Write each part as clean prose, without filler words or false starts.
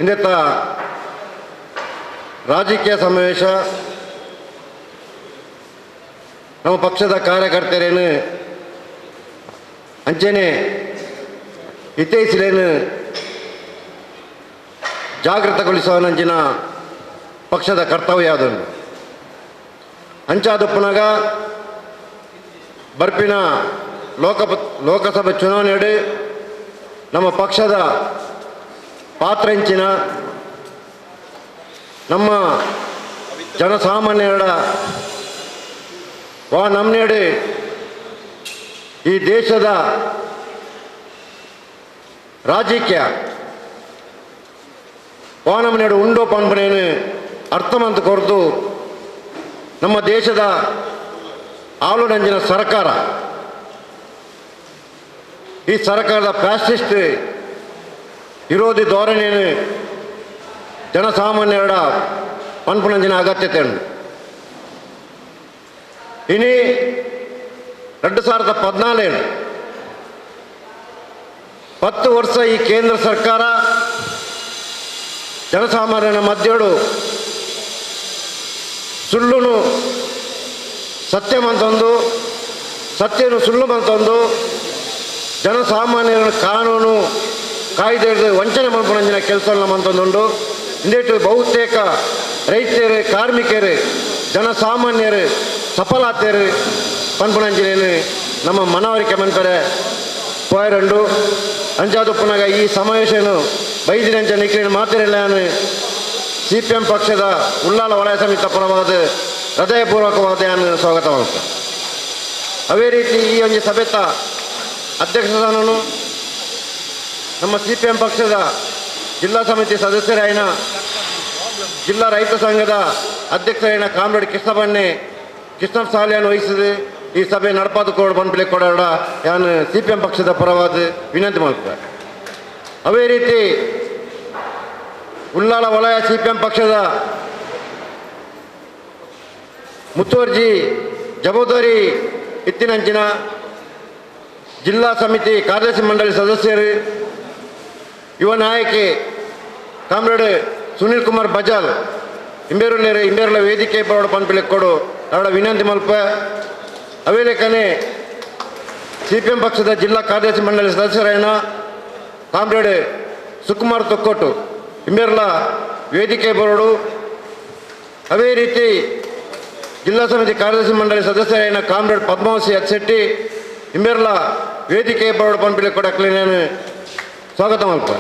ಇಂದೆತ್ತ ರಾಜಕೀಯ ಸಮಾವೇಶ ನಮ್ಮ ಪಕ್ಷದ ಕಾರ್ಯಕರ್ತರೇನು ಅಂಚೆನೆ ಹಿತೈಷಿಲೇನು ಜಾಗೃತಗೊಳಿಸುವ ನಂಚಿನ ಪಕ್ಷದ ಕರ್ತವ್ಯ ಅದನ್ನು ಅಂಚಾದಪ್ಪನಾಗ ಬರ್ಪಿನ ಲೋಕಸಭೆ ಚುನಾವಣೆಯಡಿ ನಮ್ಮ ಪಕ್ಷದ ಪಾತ್ರೆಂಚಿನ ನಮ್ಮ ಜನಸಾಮಾನ್ಯರ ವಾ ನಮ್ಮನೆಡೆ ಈ ದೇಶದ ರಾಜಕೀಯ ವಾ ನಮ್ಮನೆಡೆ ಉಂಡೋ ಪನ್ಪನೇನು ಅರ್ಥಮಂತ ಕೊರದು ನಮ್ಮ ದೇಶದ ಆಳುನಂಜಿನ ಸರ್ಕಾರ ಈ ಸರ್ಕಾರದ ಫ್ಯಾಸಿಸ್ಟ್ ವಿರೋಧಿ ಧೋರಣೆಯನ್ನು ಜನಸಾಮಾನ್ಯರ ಪನ್ಪುನಂಜಿನ ಅಗತ್ಯತೆ ಉಂಟು. ಇನಿ 2014 10 ವರ್ಷ ಈ ಕೇಂದ್ರ ಸರ್ಕಾರ ಜನಸಾಮಾನ್ಯರ ಮಧ್ಯಡು ಸುಳ್ಳುನು ಸತ್ಯಮಂತೊಂದು ಸತ್ಯನು ಸುಳ್ಳು ಮಂತೊಂದು ಜನಸಾಮಾನ್ಯರ ಕಾನೂನು ಕಾಯ್ದೆ ವಂಚನೆ ಮನ್ಪುನಂಚಿನ ಕೆಲಸ ಮಂತೊಂದುಂಡು. ಇಂದೇಟು ಬಹುತೇಕ ರೈತರು ಕಾರ್ಮಿಕರು ಜನಸಾಮಾನ್ಯರು ಸಫಲಾತರು ಪನ್ಪುನಂಚಿನ ನಮ್ಮ ಮನವರಿಕೆ ಮನ್ಪರೆ ಪೋಯರಂಡು. ಅಂಚಾದುಪ್ಪನಾಗ ಈ ಸಮಾವೇಶನು ಬೈದಿನಂಚ ನಿಕ್ಲಿನ ಮಾತಿರಲ್ಲ ಸಿಪಿಎಂ ಪಕ್ಷದ ಉಳ್ಳಾಲ ವಲಯ ಸಮಿತಿ ಪರವಾದ ಹೃದಯಪೂರ್ವಕವಾದ ಸ್ವಾಗತ ಮಾಡುತ್ತೆ. ಅದೇ ರೀತಿ ಈ ಒಂದು ಸಭೆತ ಅಧ್ಯಕ್ಷ ಸ್ಥಾನನು ನಮ್ಮ ಸಿಪಿಎಂ ಪಕ್ಷದ ಜಿಲ್ಲಾ ಸಮಿತಿ ಸದಸ್ಯರಾಯಿನ ಜಿಲ್ಲಾ ರೈತ ಸಂಘದ ಅಧ್ಯಕ್ಷರಾಯಿನ ಕಾಮ್ರೇಡ್ ಕೃಷ್ಣಬಣ್ಣೆ ಕೃಷ್ಣ ಸಾಲಿಯನ್ನು ವಹಿಸಿದ ಈ ಸಭೆ ನಡಪಾದ ಕೋಡ್ ಪನ್ಪಿಲೆ ಕೊಡೋಡ ಯಾನು ಸಿಪಿಎಂ ಪಕ್ಷದ ಪರವಾದ ವಿನಂತಿ ಮಾಡ್ತಾರೆ. ಅದೇ ರೀತಿ ಉಳ್ಳಾಲ ವಲಯ ಸಿಪಿಎಂ ಪಕ್ಷದ ಮುತುವರ್ಜಿ ಜವಾಬ್ದಾರಿ ಇತ್ತಿನಂಚಿನ ಜಿಲ್ಲಾ ಸಮಿತಿ ಕಾರ್ಯದರ್ಶಿ ಮಂಡಳಿ ಸದಸ್ಯರು ಯುವ ನಾಯಕಿ ಕಾಮ್ರೇಡ್ ಸುನೀಲ್ ಕುಮಾರ್ ಬಜಾಲ್ ಇಂಬೇರುಲೇರು ಇಂಬೇರುಲ ವೇದಿಕೆ ಬರೋಡ ಪನ್ಪಿಲೆ ಕೊಡು ಅವರ ವಿನಂತಿ ಮಲ್ಪ. ಅವೇಲೇಕನೆ ಸಿಪಿಎಂ ಪಕ್ಷದ ಜಿಲ್ಲಾ ಕಾರ್ಯದರ್ಶಿ ಮಂಡಳಿ ಸದಸ್ಯರಾಯಣ ಕಾಮ್ರೇಡ್ ಸುಕುಮಾರ್ ತೊಕ್ಕೊಟ್ಟು ಇಂಬೇರ್ಲ ವೇದಿಕೆ ಬರೋಡು. ಅದೇ ರೀತಿ ಜಿಲ್ಲಾ ಸಮಿತಿ ಕಾರ್ಯದರ್ಶಿ ಮಂಡಳಿ ಸದಸ್ಯರಾಯಣ ಕಾಮ್ರೇಡ್ ಪದ್ಮಾವತಿ ಅತ್ಸೆಟ್ಟಿ ಇಂಬೇರ್ಲ ವೇದಿಕೆ ಬರೋಡು ಪನ್ಪಿಲೆ ಕೊಡಕ್ಲೆ ನಾನು ಸ್ವಾಗತ ಮಲ್ಪ.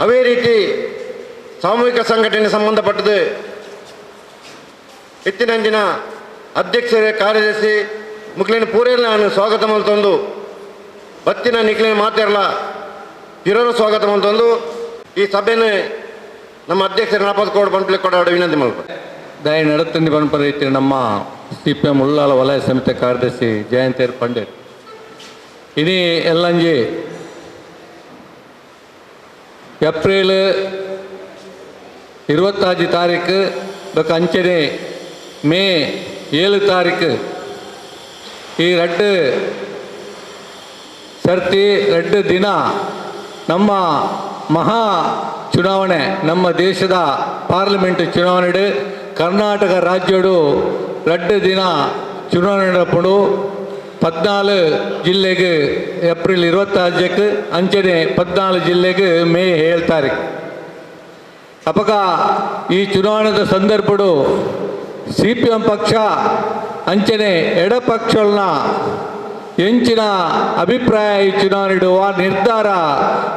ಅದೇ ರೀತಿ ಸಾಮೂಹಿಕ ಸಂಘಟನೆ ಸಂಬಂಧಪಟ್ಟದ್ದು ಇತ್ತಿನಂಚಿನ ಅಧ್ಯಕ್ಷರ ಕಾರ್ಯದರ್ಶಿ ಮುಕ್ಲಿನ ಪೂರೆಲ್ಲ ನಾನು ಸ್ವಾಗತ ಮಲ್ತೊಂದು ಬತ್ತಿನ ನಿಕ್ಲಿನ ಮಾತಿರಲ್ಲ ಹಿರೋರು ಸ್ವಾಗತ ಮಲ್ತೊಂದು ಈ ಸಭೆನ ನಮ್ಮ ಅಧ್ಯಕ್ಷರ ನಪದ ಕೋಡ್ ಪನ್ಪಿಲೆ ಕೊಡ ವಿನಂತಿ ಮಲ್ಪ. ದಯ ನಡತಂದಿ ಪನ್ಪರ ರೀತಿ ನಮ್ಮ ಸಿಪಿಎಂ ಉಳ್ಳಾಲ ವಲಯ ಸಮಿತಿ ಕಾರ್ಯದರ್ಶಿ ಜಯಂತೇರ್ ಪಂಡಿತ್ ಇನಿ ಎಲ್ಲಂಜಿ ಏಪ್ರಿಲ್ 25 ತಾರೀಕು ಬೊಕ ಅಂಚನೆ ಮೇ 7 ತಾರೀಕು ಈ ರಡ್ಡು ಸರ್ತಿ ರಡ್ಡು ದಿನ ನಮ್ಮ ಮಹಾ ಚುನಾವಣೆ ನಮ್ಮ ದೇಶದ ಪಾರ್ಲಿಮೆಂಟ್ ಚುನಾವಣೆ ಕರ್ನಾಟಕ ರಾಜ್ಯಡು ರಡ್ಡು ದಿನ ಚುನಾವಣೆ ನಡಪುಂಡು. 14 ಜಿಲ್ಲೆಗೆ ಏಪ್ರಿಲ್ 25ಕ್ಕೆ ಅಂಚನೆ 14 ಜಿಲ್ಲೆಗೆ ಮೇ 7 ತಾರೀಕು. ಅಪಗ ಈ ಚುನಾವಣೆದ ಸಂದರ್ಭಡು ಸಿಪಿಎಂ ಪಕ್ಷ ಅಂಚನೆ ಎಡಪಕ್ಷಗಳನ್ನ ಎಂಚಿನ ಅಭಿಪ್ರಾಯ ಈ ಚುನಾವಣೆ ವಾ ನಿರ್ಧಾರ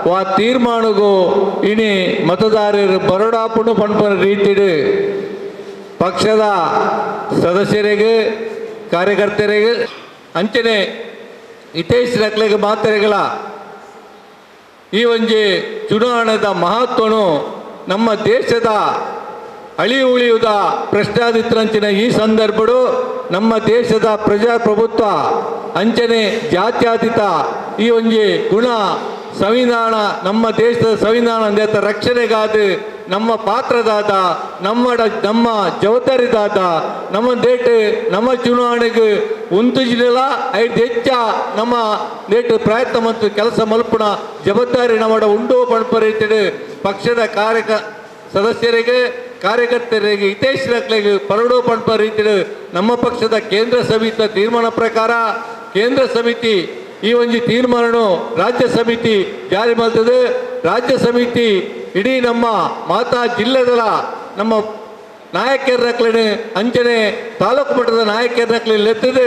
ವಾ ತೀರ್ಮಾನಗೂ ಇನಿ ಮತದಾರರು ಬರೋಡಾಪುಣು ಪನ್ಪನ ರೀತಿಡು ಪಕ್ಷದ ಸದಸ್ಯರಿಗೆ ಕಾರ್ಯಕರ್ತರಿಗೆ ಅಂಚನೆ ಹಿತೈಷಿಗಳಿಗೆ ಮಾತ್ರೆಗಳ ಈ ಒಂಜಿ ಚುನಾವಣೆದ ಮಹತ್ವನು ನಮ್ಮ ದೇಶದ ಅಳಿ ಉಳಿಯುವುದ ಪ್ರಶ್ನಾದಿತ್ರಂಚಿನ ಈ ಸಂದರ್ಭಡು ನಮ್ಮ ದೇಶದ ಪ್ರಜಾಪ್ರಭುತ್ವ ಅಂಚನೆ ಜಾತ್ಯತೀತ ಈ ಒಂಜಿ ಗುಣ ಸಂವಿಧಾನ, ನಮ್ಮ ದೇಶದ ಸಂವಿಧಾನ ದೇಶ ರಕ್ಷಣೆಗಾದ ನಮ್ಮ ಪಾತ್ರದಾದ, ನಮ್ಮ ನಮ್ಮ ಜವಾಬ್ದಾರಿದಾದ, ನಮ್ಮ ದೇಟ್ ನಮ್ಮ ಚುನಾವಣೆಗೆ ಉಂತುಜಿಲ್ಲ ಐದು ಹೆಚ್ಚ ನಮ್ಮ ದೇಟ್ ಪ್ರಯತ್ನ ಮತ್ತು ಕೆಲಸ ಮಲ್ಪುಣ ಜವಾಬ್ದಾರಿ ನಮ್ಮ ಉಂಡು ಪಣಪ ರೀತಿಡು ಪಕ್ಷದ ಕಾರ್ಯಕ ಸದಸ್ಯರಿಗೆ, ಕಾರ್ಯಕರ್ತರಿಗೆ, ಹಿತೈಷಿಗಳಿಗೆ ಪರಡು ಪಣಪ ರೀತಿಡು ನಮ್ಮ ಪಕ್ಷದ ಕೇಂದ್ರ ಸಮಿತಿಯ ತೀರ್ಮಾನ ಪ್ರಕಾರ ಕೇಂದ್ರ ಸಮಿತಿ ಈ ಒಂದು ತೀರ್ಮಾನನು ರಾಜ್ಯ ಸಮಿತಿ ಜಾರಿ ಮಾಡ್ತದೆ. ರಾಜ್ಯ ಸಮಿತಿ ಇಡೀ ನಮ್ಮ ಮಾತಾ ಜಿಲ್ಲೆದಲ ನಮ್ಮ ನಾಯಕರಕ್ಲೇನೆ ಅಂಚನೆ ತಾಲೂಕು ಮಟ್ಟದ ನಾಯಕರಕ್ಲೆ ಎತ್ತದೆ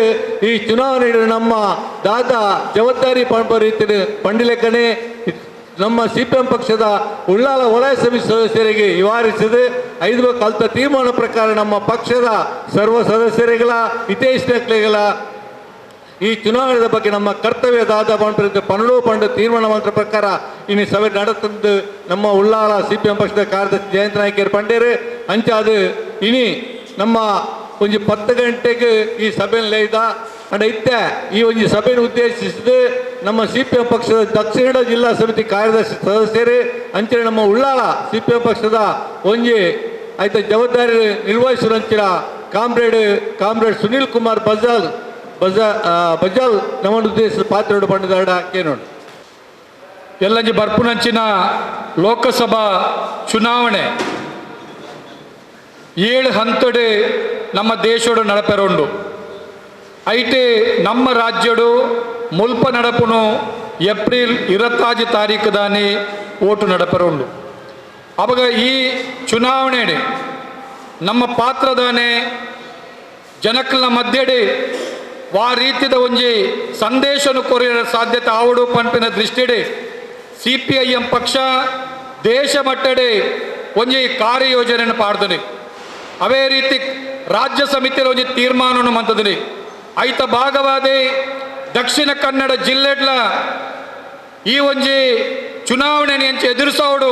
ಈ ಚುನಾವಣೆ ನಮ್ಮ ದಾದಾ ಜವಾಬ್ದಾರಿ ಪಣಪ ರೀತಿಡು ಪಂಡಿಲೆಕ್ಕನೆ ನಮ್ಮ ಸಿಪಿಎಂ ಪಕ್ಷದ ಉಳ್ಳಾಲ ವಲಯ ಸಮಿತಿ ಸದಸ್ಯರಿಗೆ ವಿವರಿಸಿದೆ. 5 ಕಲ್ತ ತೀರ್ಮಾನ ಪ್ರಕಾರ ನಮ್ಮ ಪಕ್ಷದ ಸರ್ವ ಸದಸ್ಯರಿಗಳ ಹಿತೈಷಿಗಳ ಈ ಚುನಾವಣೆಯ ಬಗ್ಗೆ ನಮ್ಮ ಕರ್ತವ್ಯ ದಾದ ಪಂಡ ಪನ್ನಡು ಪಂಡ ತೀರ್ಮಾನ ಮಂತ್ರ ಪ್ರಕಾರ ಇನ್ನು ಸಭೆ ನಡೆತಂದು ನಮ್ಮ ಉಳ್ಳಾಲ ಸಿಪಿಎಂ ಪಕ್ಷದ ಕಾರ್ಯದರ್ಶಿ ಜಯಂತ ನಾಯಕರು ಪಂಡೇರು ಅಂಚಾದ ಇನಿ ನಮ್ಮ ಒಂಜಿ 10 ಗಂಟೆಗೆ ಈ ಸಭೆಯಲ್ಲಿ ಇದ್ದ ಅಂಡ ಇತ್ತೆ ಈ ಒಂಜಿ ಸಭೆಯನ್ನು ಉದ್ದೇಶಿಸಿದ ನಮ್ಮ ಸಿಪಿಎಂ ಪಕ್ಷದ ದಕ್ಷಿಣ ಜಿಲ್ಲಾ ಸಮಿತಿ ಕಾರ್ಯದರ್ಶಿ ಸದಸ್ಯರು ಅಂಚನೆ ನಮ್ಮ ಉಳ್ಳಾಲ ಸಿಪಿಎಂ ಪಕ್ಷದ ಒಂಜಿ ಆಯ್ತ ಜವಾಬ್ದಾರಿ ನಿರ್ವಹಿಸುವಂಚಿನ ಕಾಮ್ರೇಡ್ ಸುನೀಲ್ ಕುಮಾರ್ ಬಜಾಲ್ ಬಜಾಲ್ ನಮ್ಮ ಉದ್ದೇಶದ ಪಾತ್ರ ಪಂಡದಾಡ ಕೇನೋಡು. ಎಲ್ಲಂಜಿ ಬರ್ಪುನಂಚಿನ ಲೋಕಸಭಾ ಚುನಾವಣೆ 7 ಹಂತಡೆ ನಮ್ಮ ದೇಶಡು ನಡಪೆರುಂಡು. ಐಟೆ ನಮ್ಮ ರಾಜ್ಯಡು ಮುಲ್ಪ ನಡಪುನು ಏಪ್ರಿಲ್ 26 ತಾರೀಕು ದಾನಿ ಓಟು ನಡಪೆರುಂಡು. ಅವಾಗ ಈ ಚುನಾವಣೆ ನಮ್ಮ ಪಾತ್ರದಾನೆ ಜನಕಲ್ನ ಮಧ್ಯಡೆ ವಾ ರೀತಿದ ಒಂಜಿ ಸಂದೇಶನು ಕೊರಿಯ ಸಾಧ್ಯತೆ ಆವಡು ಪನ್ಪಿನ ದೃಷ್ಟಿಡೆ ಸಿಪಿಐಎಂ ಪಕ್ಷ ದೇಶ ಮಟ್ಟಡೆ ಒಂಜಿ ಕಾರ್ಯಯೋಜನೆಯನ್ನು ಪಾಡ್ದನೆ. ಅವೇ ರೀತಿ ರಾಜ್ಯ ಸಮಿತಿಯ ಒಂಜಿ ತೀರ್ಮಾನವನ್ನು ಮಂತದನೆ. ಐತ ಭಾಗವಾದ ದಕ್ಷಿಣ ಕನ್ನಡ ಜಿಲ್ಲೆಡ್ಲ ಈ ಒಂಜಿ ಚುನಾವಣೆ ಎಂಚ ಎದುರಿಸೋಡು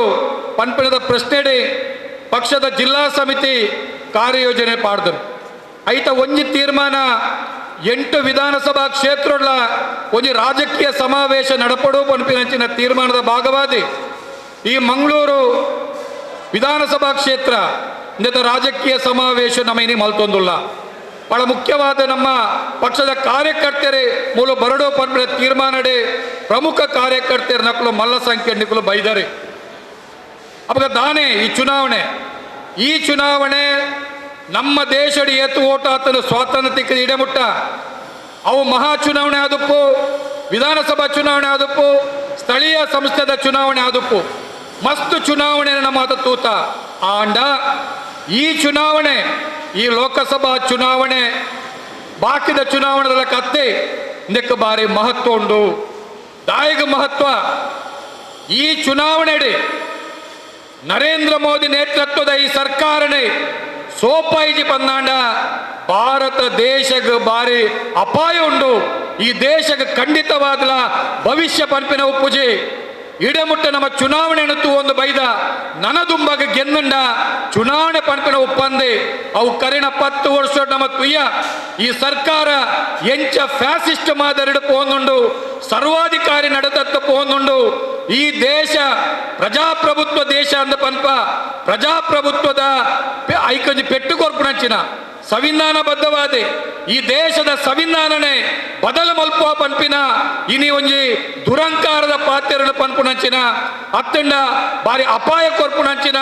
ಪನ್ಪಿನದ ಪ್ರಶ್ನೆಡೆ ಪಕ್ಷದ ಜಿಲ್ಲಾ ಸಮಿತಿ ಕಾರ್ಯಯೋಜನೆ ಪಾಡ್ದರು. ಐತ ಒಂಜಿ ತೀರ್ಮಾನ 8 ವಿಧಾನಸಭಾ ಕ್ಷೇತ್ರಗಳ ಒಂಜಿ ರಾಜಕೀಯ ಸಮಾವೇಶ ನಡಪಡು ಪನ್ಪಿನಂಚಿನ ತೀರ್ಮಾನದ ಭಾಗವಾದಿ ಈ ಮಂಗಳೂರು ವಿಧಾನಸಭಾ ಕ್ಷೇತ್ರ ಇಂದ ರಾಜಕೀಯ ಸಮಾವೇಶ ನಮ್ಮ ಇನಿ ಮಲ್ತೊಂದುಲ್ಲ. ಬಹಳ ಮುಖ್ಯವಾದ ನಮ್ಮ ಪಕ್ಷದ ಕಾರ್ಯಕರ್ತರೇ ಮೂಲ ಬರಡೋ ಪನ್ಪಿನ ತೀರ್ಮಾನಡೆ ಪ್ರಮುಖ ಕಾರ್ಯಕರ್ತರ ನಕಲು ಮಲ್ಲ ಸಂಖ್ಯೆ ನಿಕಲು ಬೈದರೆ. ಅವಾಗ ದಾನೆ ಈ ಚುನಾವಣೆ ನಮ್ಮ ದೇಶಡಿ ಏತು ಓಟ ಆತನು ಸ್ವಾತಂತ್ರ್ಯಕ್ಕೆ ಇಡೆಮುಟ್ಟ ಅವು ಮಹಾ ಚುನಾವಣೆ ಆದಪ್ಪು, ವಿಧಾನಸಭಾ ಚುನಾವಣೆ ಆದಪ್ಪು, ಸ್ಥಳೀಯ ಸಂಸ್ಥೆದ ಚುನಾವಣೆ ಆದಪ್ಪು, ಮಸ್ತ್ ಚುನಾವಣೆ ನಮ್ಮ ತೂತ. ಆಂಡ ಈ ಚುನಾವಣೆ, ಈ ಲೋಕಸಭಾ ಚುನಾವಣೆ ಬಾಕಿದ ಚುನಾವಣೆಗಳ ಕತ್ತೆ ಇದಕ್ಕೆ ಬಾರಿ ಮಹತ್ವ ಉಂಡು. ದಾಯಿಗ ಮಹತ್ವ ಈ ಚುನಾವಣೆಡೆ ನರೇಂದ್ರ ಮೋದಿ ನೇತೃತ್ವದ ಈ ಸರ್ಕಾರನೇ ಸೋಪಾಯಿಜಿ ಪಂದಾಂಡ ಭಾರತ ದೇಶಕ್ಕೆ ಬಾರಿ ಅಪಾಯ ಉಂಡು. ಈ ದೇಶಕ್ಕೆ ಖಂಡಿತವಾದಲ ಭವಿಷ್ಯ ಪನ್ಪಿನ ಉಪ್ಪುಜಿ. ಇಡಮುಟ್ಟ ನಮ್ಮ ಚುನಾವಣೆ ಒಂದು ಬೈದ ನನದುಂಬಾಗ ಗೆನ್ನುಂಡ ಚುನಾವಣೆ ಪನ್ಪಿನ ಒಪ್ಪಂದೆ ಅವು ಕರಿನ 10 ವರ್ಷ ನಮ್ಮ ತುಯ್ಯ ಈ ಸರ್ಕಾರ ಎಂಚ ಫ್ಯಾಸಿಸ್ಟ್ ಮಾದರಿಡು ಪೋಂದುಂಡು, ಸರ್ವಾಧಿಕಾರಿ ನಡೆದತ್ತ ಪೋಂದುಂಡು. ಈ ದೇಶ ಪ್ರಜಾಪ್ರಭುತ್ವ ದೇಶ ಅಂದ ಪನ್ಪ ಪ್ರಜಾಪ್ರಭುತ್ವದ ಐಕೊಂಜಿ ಪೆಟ್ಟುಕೊರ್ಪುನಂಚಿನ ಸಂವಿಧಾನಬದ್ಧವಾದ ಈ ದೇಶದ ಸಂವಿಧಾನನೇ ಬದಲು ಮಲ್ಪುವ ಪನ್ಪಿನ ಇನಿ ಒಂಜಿ ದುರಂಕಾರದ ಪಾತ್ರನ ಪನ್ಪುನಂಚಿನ ಅತ್ತಂಡ ಬಾರಿ ಅಪಾಯ ಕೊರ್ಪುನಂಚಿನ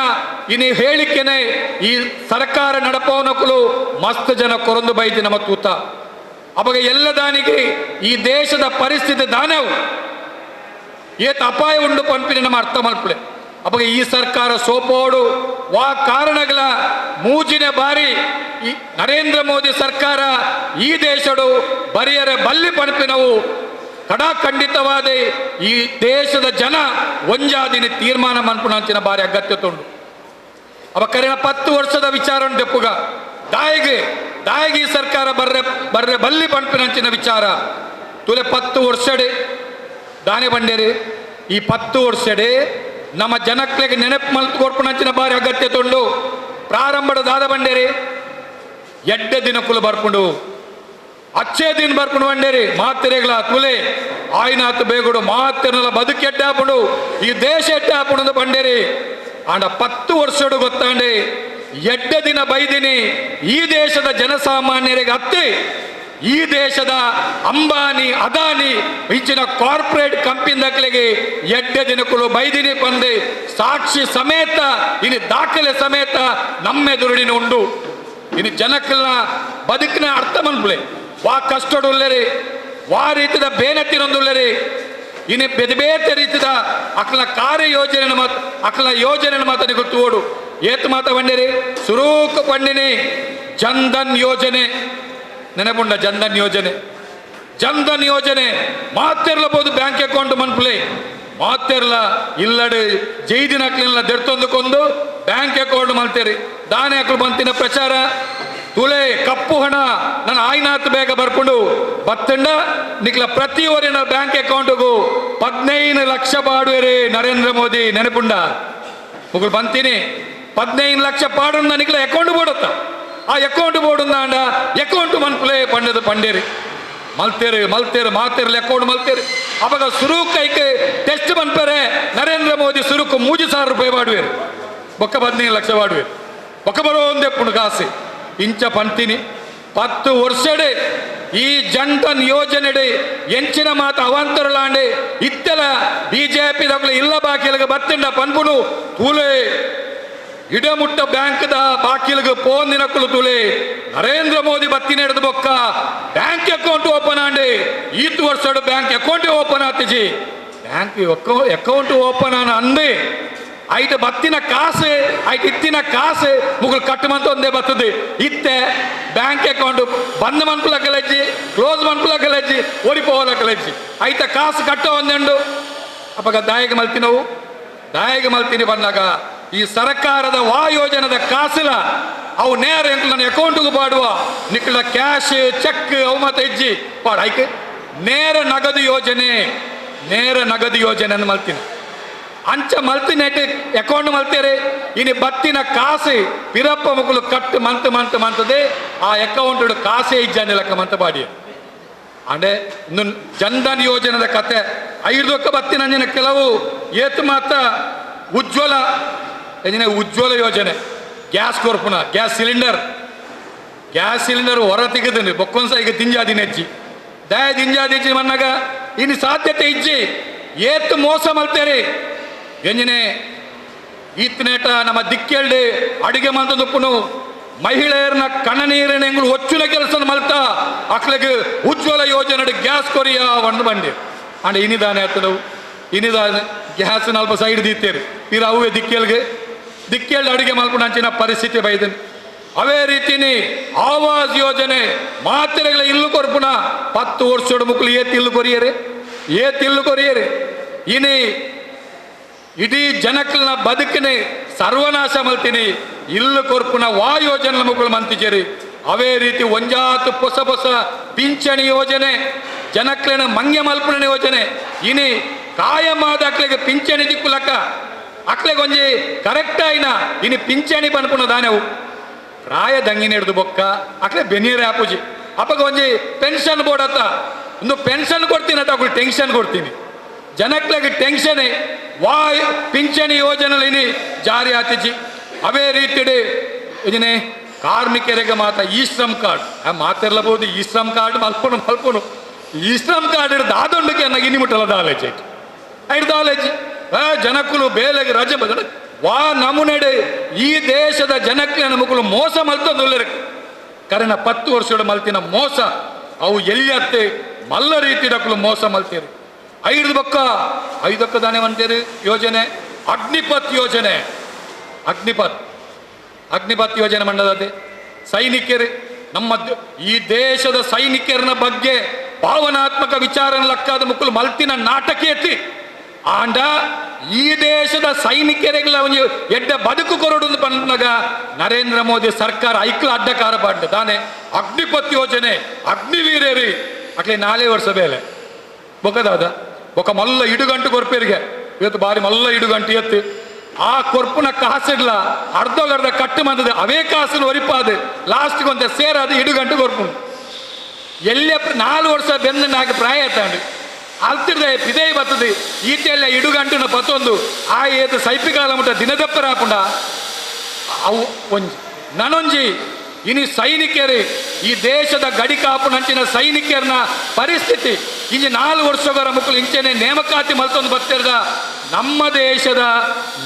ಇನಿ ಹೇಳಿಕೆನೆ ಈ ಸರ್ಕಾರ ನಡಪವನಕುಲು ಮಸ್ತ್ ಜನ ಕೊರಂದು ಬೈದಿ ನಮ್ಮ ತೂತ. ಅವಾಗ ಎಲ್ಲದಾನಿಗೆ ಈ ದೇಶದ ಪರಿಸ್ಥಿತಿ ದಾನವು ಏತ ಅಪಾಯ ಉಂಡು ಪನ್ಪಿನ ನಮ್ಮ ಅರ್ಥ ಮಲ್ಪಲೆ. ಅವಾಗ ಈ ಸರ್ಕಾರ ಸೋಪೋಡು ವಾ ಕಾರಣಗಳ ಮೂಜಿನ ಬಾರಿ ಈ ನರೇಂದ್ರ ಮೋದಿ ಸರ್ಕಾರ ಈ ದೇಶಡು ಬರಿಯರೆ ಬಲ್ಲಿ ಪನ್ಪಿನವು ಕಡಾಖಂಡಿತವಾದ ಈ ದೇಶದ ಜನ ಒಂಜಾದಿನ ತೀರ್ಮಾನ ಮನ್ಪುನಂಚಿನ ಬಾರಿ ಅಗತ್ಯ ತೊಂಡು. ಅವ ಕರೆನ 10 ವರ್ಷದ ವಿಚಾರ ದೆಪ್ಪುಗ ದಾಯಿಗೆ ದಾಯಿಗೆ ಈ ಸರ್ಕಾರ ಬರ್ರೆ ಬರ್ರೆ ಬಲ್ಲಿ ಪನ್ಪಿನಂಚಿನ ವಿಚಾರ ತುಲೆ 10 ವರ್ಷಡೆ ದಾನೆ ಬಂಡೇರಿ. ಈ 10 ವರ್ಷಡೆ ನಮ್ಮ ಜನಕ್ಲೆಗೆ ನೆನಪು ಮಲ್ತು ಕೊರ್ಪುನಂಚಿನ ಬಾರಿ ಅಗತ್ಯ ತೊಂಡು. ಪ್ರಾರಂಭದ ದಾದ ಬಂಡೇರಿ ಎಡ್ಡೆ ದಿನಕ್ಕುಲು ಬರ್ಪುಂಡು. ಅಚ್ಚೇ ದಿನ ಬರ್ಕೊಂಡು ಬಂಡೇರಿ ಮಾತೆರೆಗಳ ತುಲೆ ಆಯ್ನಾತ್ ಬೇಗುಡು ಮಾತೆರನೆಲ್ಲ ಬದುಕು ಎಡ್ಡಾಪುಂಡು ಈ ದೇಶ ಎಡ್ಡಾಪುಂಡು ಬಂಡೇರಿ. ಆಂಡ 10 ವರ್ಷಡು ಗೊತ್ತಾಂಡೆ ಎಡ್ಡ ದಿನ ಬೈದಿನಿ ಈ ದೇಶದ ಜನಸಾಮಾನ್ಯರಿಗೆ ಅತ್ತಿ ಈ ದೇಶದ ಅಂಬಾನಿ ಅದಾನಿ ಇಂಚಿನ ಕಾರ್ಪೊರೇಟ್ ಕಂಪನಿದಕ್ಲಿಗೆ ಎಡ್ಡ ದಿನಕ್ಕೂ ಬೈದಿನಿ ಬಂದೆ ಸಾಕ್ಷಿ ಸಮೇತ ಇನ್ನು ದಾಖಲೆ ಸಮೇತ ನಮ್ಮೆದುರುಡಿನ ಉಂಡು. ಇನ್ನು ಜನಕ್ಕಲ್ಲ ಬದುಕಿನ ಅರ್ಥ ಮನ್ಪುಲೆ ವಾ ಕಷ್ಟಡುಲ್ಲರಿ ವಾ ರೀತಿದ ಬೇನತ್ತಿನೊಂದುಲ್ಲರಿ ಇನ್ನು ಬೇರೆ ಬೇರೆ ರೀತಿದ ಅಕ್ಲ ಕಾರ್ಯ ಯೋಜನೆ ಮಾತು ಅಕ್ಲ ಯೋಜನೆ ಮಾತನಿಗೆ ಗೊತ್ತು ಏತ್ ಮಾತ ಬಂಡಿರಿ ಸುರೂಕು ಪಂಡಿನಿ ಜನ್ಧನ್ ಯೋಜನೆ ನೆನಪುಂಡ ಜನ್ಧನ್ ಯೋಜನೆ ಜನ್ಧನ್ ಯೋಜನೆ ಮಾತಿರ್ಲಬಹುದು ಬ್ಯಾಂಕ್ ಅಕೌಂಟ್ ಮನ್ಪುಲೆ ಮಾತಿರ್ಲ ಇಲ್ಲಡೆ ಜೈದಿನ ಅಕ್ಲಿನ ದೆರ್ತೊಂದುಕೊಂಡು ಬ್ಯಾಂಕ್ ಅಕೌಂಟ್ ಮಲ್ತೇರಿ ದಾನೆ ಅಕ್ಲು ಬಂತಿನ ಪ್ರಚಾರ ತುಲೆ ಕಪ್ಪು ಹಣ ನನ್ನ ಆಯ್ನಾತ್ ಬೇಗ ಬರ್ಕೊಂಡು ಬತ್ತಂಡ ನಿಕ್ಲ ಪ್ರತಿಯೊರಿನ ಬ್ಯಾಂಕ್ ಅಕೌಂಟ್ಗೂ 15 ಲಕ್ಷ ಪಾಡುವೆರಿ ನರೇಂದ್ರ ಮೋದಿ ನೆನಪುಂಡ ಮುಗುಳು ಬಂತೀನಿ 15 ಲಕ್ಷ ಪಾಡುಂದ ನಿಕ್ಲ ಅಕೌಂಟ್ ಬೋಡತ್ತ ಆ ಅಕೌಂಟ್ ಬೋಡುಂದಾಂಡ ಅಕೌಂಟ್ ಮನ್ಪುಲೆ ಪಂಡದ ಪಂಡೇರಿ ಮಲ್ತೇರಿ ಮಲ್ತೇರಿ ಮಾತೇರ್ಲಿ ಅಕೌಂಟ್ ಮಲ್ತೇರಿ ಅವಾಗ ಸುರುಕೈಕೆ ಟೆಸ್ಟ್ ಮನ್ಪರೆ ನರೇಂದ್ರ ಮೋದಿ ಸುರುಕು 3,000 ರೂಪಾಯಿ ಮಾಡುವೇರು ಬೊಕ್ಕ 15 ಲಕ್ಷ ಮಾಡುವೇರು ಬೊಕ್ಕ ಬರೋ ಒಂದೇ ಪುಣ್ ಕಾಸು ಇಂಚ ಪಂತೀನಿ 10 ವರ್ಷಡೆ ಈ ಜನ್ಧನ್ ಯೋಜನೆಡೆ ಎಂಚಿನ ಮಾತು ಅವಾಂತರಲಾಂಡೆ ಇತ್ತೆಲ ಬಿಜೆಪಿ ದಕ್ಲೆ ಇಲ್ಲ ಬಾಕಿಲಿಗೆ ಬತ್ತಿಂಡ ಪನ್ಪುನು ತೂಲೆ ಇಡಮುಟ್ಟ ಬ್ಯಾಂಕ್ದ ಬಾಕಿಲಿಗೆ ಪೋಂದಿನಕ್ಕಲು ತುಲೆ ನರೇಂದ್ರ ಮೋದಿ ಬತ್ತಿನ ಹಿಡಿದು ಬೊಕ್ಕ ಬ್ಯಾಂಕ್ ಅಕೌಂಟ್ ಓಪನ್ ಆಂಡೆ ಈತ್ ವರ್ಷಡು ಬ್ಯಾಂಕ್ ಅಕೌಂಟ್ ಓಪನ್ ಆತಿಜಿ ಬ್ಯಾಂಕ್ ಅಕೌಂಟ್ ಓಪನ್ ಆನ ಅಂದೆ ಐಟ್ ಬತ್ತಿನ ಕಾಸು ಐಟ್ ಇತ್ತಿನ ಕಾಸು ಮುಗುಳು ಕಟ್ಟುಮಂತ ಒಂದೇ ಬರ್ತದೆ ಇತ್ತೆ ಬ್ಯಾಂಕ್ ಅಕೌಂಟ್ ಬಂದ್ ಮನ್ಪುಲ ಕಲಜ್ಜಿ ಕ್ಲೋಸ್ ಮನ್ಪುಲ ಕಲಜ್ಜಿ ಓಡಿಪೋವಲ ಕಲಜ್ಜಿ ಐತ ಕಾಸು ಕಟ್ಟೋ ಒಂದೆಂಡು ಅಪ್ಪಗ ದಾಯಗ ಮಲ್ತಿನವು ದಾಯಗ ಮಲ್ತಿನಿ ಬಂದಾಗ ಈ ಸರ್ಕಾರದ ವಾ ಯೋಜನದ ಕಾಸಿಲ ಅವು ನೇರ ನನ್ನ ಅಕೌಂಟ್ಗೆ ಪಾಡುವ ನಿಕ್ಕಳ ಕ್ಯಾಶ್ ಚೆಕ್ ಅವು ಮತ್ತೆ ಇಜ್ಜಿ ಪಾಡು ಐಕ್ ನೇರ ನಗದು ಯೋಜನೆ ನೇರ ನಗದು ಯೋಜನೆ ಅನ್ನು ಮಲ್ತೀನಿ ಅಂಚ ಮಲ್ತಿನೆಟ್ ಅಕೌಂಟ್ ಮಲ್ತೇರೆ ಇನಿ ಬತ್ತಿನ ಕಾಸು ಪಿರಪ್ಪ ಮುಗುಲು ಕಟ್ಟು ಮಂತ್ ಮಂತ್ ಮಂತದೆ ಆ ಅಕೌಂಟ್ ಕಾಸೇ ಇಜ್ಜಾನೆ ಲೆಕ್ಕ ಮಂತ ಬಾಡಿ ಅಂಡೆ ಇನ್ನು ಜನ್ಧನ್ ಯೋಜನೆದ ಕತೆ ಐದಕ್ಕೆ ಬತ್ತಿನ ಅಂಜಿನ ಕೆಲವು ಏತು ಮಾತ ಉಜ್ವಲ ಎಂಜಿನ ಉಜ್ವಲ ಯೋಜನೆ ಗ್ಯಾಸ್ ಕೊರ್ಪುನ ಗ್ಯಾಸ್ ಸಿಲಿಂಡರ್ ಗ್ಯಾಸ್ ಸಿಲಿಂಡರ್ ಹೊರ ತೆಗೆದನು ಬೊಕ್ಕೊಂಸ ಈಗ ತಿಂಜಾದಿ ನೆಜ್ಜಿ ದಯ ದಿಂಜಾದಿ ಹೆಜ್ಜಿ ಮನ್ನಾಗ ಇನ್ನು ಸಾಧ್ಯತೆ ಇಜ್ಜಿ ಏತು ಮೋಸ ಮಲ್ತೇರಿ ಎಂಜಿನೇ ಈತನೇಟ ನಮ್ಮ ದಿಕ್ಕೇಳ್ದೆ ಅಡಿಗೆ ಮಂತದುಪ್ಪುನು ಮಹಿಳೆಯರನ್ನ ಕಣ್ಣನೀರಿನ ಎಂಗುಳು ಒಚ್ಚುನ ಕೆಲಸ ಮಲ್ತ ಅಕ್ಲಗೆ ಉಜ್ವಲ ಯೋಜನೆ ಗ್ಯಾಸ್ ಕೊರಿಯ ಒಂದು ಬಂಡಿ ಅಂಡ್ ಇನಿದಾನೆ ಆತದವು ಇನಿದಾನೆ ಗ್ಯಾಸ್ ನಲ್ಪ ಸೈಡ್ ದೀತೇರಿ ಇರ ಅವೇ ದಿಕ್ಕೇಳ್ಗೆ ದಿಕ್ಕೇಳ್ದೆ ಅಡಿಗೆ ಮಲ್ಪುನ ಅಂಚಿನ ಪರಿಸ್ಥಿತಿ ಬೈದನು. ಅವೇ ರೀತಿನಿ ಆವಾಸ್ ಯೋಜನೆ ಮಾತ್ರೆಗಳ ಇಲ್ಲು ಕೊರ್ಪುನ 10 ವರ್ಷದ ಮುಕ್ಕಲು ಏತ್ ಇಲ್ಲು ಕೊರಿಯರೆ ಏತ್ ಇಲ್ಲು ಕೊರಿಯರೆ ಇನಿ ಇಡೀ ಜನಕ್ಕಲ್ನ ಬದುಕನೆ ಸರ್ವನಾಶ ಮಲ್ತೀನಿ ಇಲ್ಲು ಕೊರ್ಪುನ ವಾ ಯೋಜನೆ ಮುಕ್ಕಳು ಮಂತಿಚೇರಿ. ಅವೇ ರೀತಿ ಒಂಜಾತು ಹೊಸ ಹೊಸ ಪಿಂಚಣಿ ಯೋಜನೆ ಜನಕ್ಲೆನ ಮಂಗ್ಯ ಮಲ್ಪುನ ಯೋಜನೆ ಇನಿ ಕಾಯಮಾದ ಅಕ್ಲೆಗೆ ಪಿಂಚಣಿ ದಿಕ್ಕುಲಕ್ಕ ಅಕ್ಲೆಗೆ ಒಂಜಿ ಕರೆಕ್ಟ್ ಆಯ್ನ ಇನಿ ಪಿಂಚಣಿ ಪನ್ಪುನ ದಾನೆವು ಪ್ರಾಯ ದಂಗಿನ ಹಿಡಿದು ಬೊಕ್ಕ ಅಕ್ಲೆ ಬೆನೀರೆ ಆಪುಜಿ ಅಪ್ಪಗ ಒಂಜಿ ಪೆನ್ಷನ್ ಬೋರ್ಡ್ ಅತ್ತ ಒಂದು ಪೆನ್ಷನ್ ಕೊಡ್ತೀನಿ ಅಂತ ಅಕ್ಲು ಟೆನ್ಷನ್ ಕೊಡ್ತೀನಿ ಜನಕ್ಲೆಗೆ ಟೆನ್ಷನ್ ವಾ ಪಿಂಚಣಿ ಯೋಜನೆ ಜಾರಿ ಆತಿಜಿ. ಅವೇ ರೀತಿಡೆ ಇದನ್ನೇ ಕಾರ್ಮಿಕರಿಗೆ ಮಾತ ಈ ಶ್ರಮ್ ಕಾರ್ಡ್ ಆ ಮಾತಿರ್ಲಬಹುದು ಈ ಶ್ರಮ್ ಕಾರ್ಡ್ ಮಲ್ಪನು ಮಲ್ಪನು ಈ ಶ್ರಮ್ ಕಾರ್ಡ್ ಹಿಡಿದು ದಾದೊಂಡಕ್ಕೆ ಅನ್ನ ಇನಿ ಮುಟ್ಟಲ್ಲ ದಾಲೇಜ್ ಐದು ದಾಲೇಜ್ ಜನಕ್ಕಲು ಬೇಲೆಗೆ ರಜೆ ವಾ ನಮುನೆಡೆ ಈ ದೇಶದ ಜನಕ್ಕೆ ನಮಗುಲು ಮೋಸ ಮಲ್ತೊಂದುಲ್ಲೆರ್ ಕರೆನ 10 ವರ್ಷದ ಮಲ್ತಿನ ಮೋಸ ಅವು ಎಲ್ಲಿ ಮಲ್ಲ ರೀತಿ ಡಕ್ಕಲು ಮೋಸ ಮಲ್ತೀರಿ. ಐದು ಬಕ್ಕ ಐದಕ್ಕ ದಾನೆ ಅಂತೀರಿ ಯೋಜನೆ ಅಗ್ನಿಪಥ್ ಯೋಜನೆ ಅಗ್ನಿಪಥ್ ಅಗ್ನಿಪಥ್ ಯೋಜನೆ ಮಂಡಲದೆ ಸೈನಿಕರು ನಮ್ಮ ಈ ದೇಶದ ಸೈನಿಕರನ ಬಗ್ಗೆ ಭಾವನಾತ್ಮಕ ವಿಚಾರ ಲಕ್ಕಾದ ಮುಕ್ಕಲು ಮಲ್ತಿನ ನಾಟಕ ಎತ್ತಿ ಆಂಡ ಈ ದೇಶದ ಸೈನಿಕರಿಗೆಲ್ಲ ಒಂದು ಎಡ್ಡ ಬದುಕು ಕೊರಡು ಬಂದಾಗ ನರೇಂದ್ರ ಮೋದಿ ಸರ್ಕಾರ ಐಕ್ಲ ಅಡ್ಡಕಾರ ಪಾಡ್ಡು ತಾನೆ ಅಗ್ನಿಪಥ್ ಯೋಜನೆ ಅಗ್ನಿವೀರೇರಿ ಅಕ್ಲೆ 4 ವರ್ಷ ಬೇಲೆ ಬೊಕ್ಕದಾದ ಬೊಕ್ಕ ಮಲ್ಲ ಇಡುಗಂಟು ಕೊರ್ಪೇರಿಗೆ ಇವತ್ತು ಬಾರಿ ಮಲ್ಲ ಇಡುಗಂಟು ಎತ್ತು ಆ ಕೊರ್ಪುನ ಕಾಸಿಡ್ಲ ಅರ್ಧಗರ್ಧ ಕಟ್ಟು ಬಂದದೆ ಅವೇ ಕಾಸನ್ನು ಒರಿಪಾದು ಲಾಸ್ಟ್ಗೆ ಒಂದ ಸೇರಾದ ಇಡುಗಂಟು ಕೊರ್ಪುನು. ಎಲ್ಲಿ 4 ವರ್ಷ ಬೆಂದ ನಾಲ್ಕು ಪ್ರಾಯ ತಾಂಡು ಅಲ್ತಿರ್ದೆ ಪಿದೈ ಬರ್ತದೆ ಈಟೆಲ್ಲ ಇಡುಗಂಟುನ ಪತ್ತೊಂದು ಆ ಏತು ಸೈಪಿಕಾಲ ಮುಟ್ಟ ದಿನದಪ್ಪರ ಹಾಪುಂಡ ಅವು ಒಂಜಿ ನನೊಂಜಿ ಇನಿ ಸೈನಿಕರು ಈ ದೇಶದ ಗಡಿ ಕಾಪುನಂಚಿನ ಸೈನಿಕರನ ಪರಿಸ್ಥಿತಿ ಇಂಜಿ 4 ವರ್ಷಗಳ ಮುಕ್ಕಳು ಇಂಚೆನೆ ನೇಮಕಾತಿ ಮಲ್ತೊಂದು ಬತ್ತಿರದ ನಮ್ಮ ದೇಶದ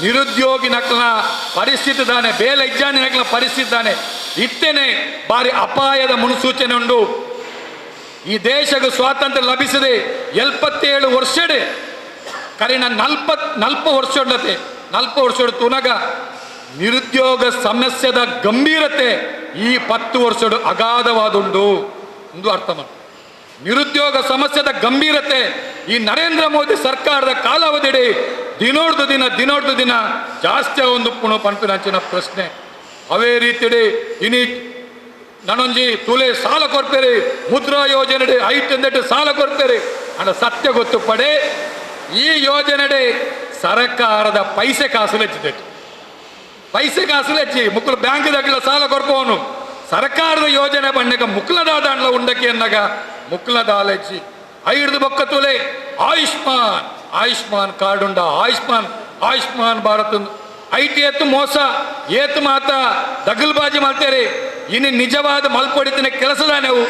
ನಿರುದ್ಯೋಗಿ ನಕ್ಲನ ಪರಿಸ್ಥಿತಿ ದಾನೆ ಬೇಲೆ ಇಜ್ಜಾನಿ ನಕ್ಲನ ಪರಿಸ್ಥಿತಿ ದಾನೆ ಇತ್ತೇನೆ ಬಾರಿ ಅಪಾಯದ ಮುನ್ಸೂಚನೆ ಉಂಡು. ಈ ದೇಶಕ್ಕೆ ಸ್ವಾತಂತ್ರ್ಯ ಲಭಿಸದೆ 77 ವರ್ಷಡೆ ಕರಿನ 40 ವರ್ಷಡತೆ 40 ವರ್ಷ ತುನಗ ನಿರುದ್ಯೋಗ ಸಮಸ್ಯೆದ ಗಂಭೀರತೆ ಈ 10 ವರ್ಷಡು ಅಗಾಧವಾದುಂಡು ಎಂದು ಅರ್ಥ ಮಾಡಿ. ನಿರುದ್ಯೋಗ ಸಮಸ್ಯೆದ ಗಂಭೀರತೆ ಈ ನರೇಂದ್ರ ಮೋದಿ ಸರ್ಕಾರದ ಕಾಲಾವಧಿಡಿ ದಿನೋರ್ದು ದಿನ ದಿನೋರ್ದು ದಿನ ಜಾಸ್ತಿ ಒಂದು ಪುನಃ ಪಂಪಿನಂಚಿನ ಪ್ರಶ್ನೆ. ಅವೇ ರೀತಿಯಡಿ ಇನಿ ನನೊಂಜಿ ತುಲೆ ಸಾಲ ಕೊಡ್ತೇರಿ ಮುದ್ರಾ ಯೋಜನೆ ಐಟೆಂದೆಟ್ಟು ಸಾಲ ಕೊಡ್ತೇರಿ ಅಣ್ಣ ಸತ್ಯ ಗೊತ್ತು ಪಡೆ ಈ ಯೋಜನೆಡೆ ಸರ್ಕಾರದ ಪೈಸೆ ಕಾಸು ಹೆಚ್ಚಿದೆ ಪೈಸೆ ಕಾಸು ಹೆಚ್ಚಿ ಮುಕ್ಕಳು ಬ್ಯಾಂಕ್ ದಾಖಲ ಸಾಲ ಕೊಡ್ಪೋನು ಸರ್ಕಾರದ ಯೋಜನೆ ಬಣ್ಣಗ ಮುಕ್ಲದಾದ ಅಂಡ್ಲ ಉಂಡಕ್ಕೆ ಎನ್ನಗ ಮುಕ್ಲದಾಲ ಹೆಚ್ಚಿ ಐದು ಬೊಕ್ಕ ತುಲೆ ಆಯುಷ್ಮಾನ್ ಆಯುಷ್ಮಾನ್ ಕಾರ್ಡ್ ಉಂಡ ಆಯುಷ್ಮಾನ್ ಆಯುಷ್ಮಾನ್ ಭಾರತ್ IT ಎತ್ತು ಮೋಸ ಏತು ಮಾತ ದಗಲ್ಬಾಜಿ ಮಾಡ್ತೇರಿ ಇನ್ನು ನಿಜವಾದ ಮಲ್ಪೊಡಿತಿನ ಕೆಲಸದಾನೆವು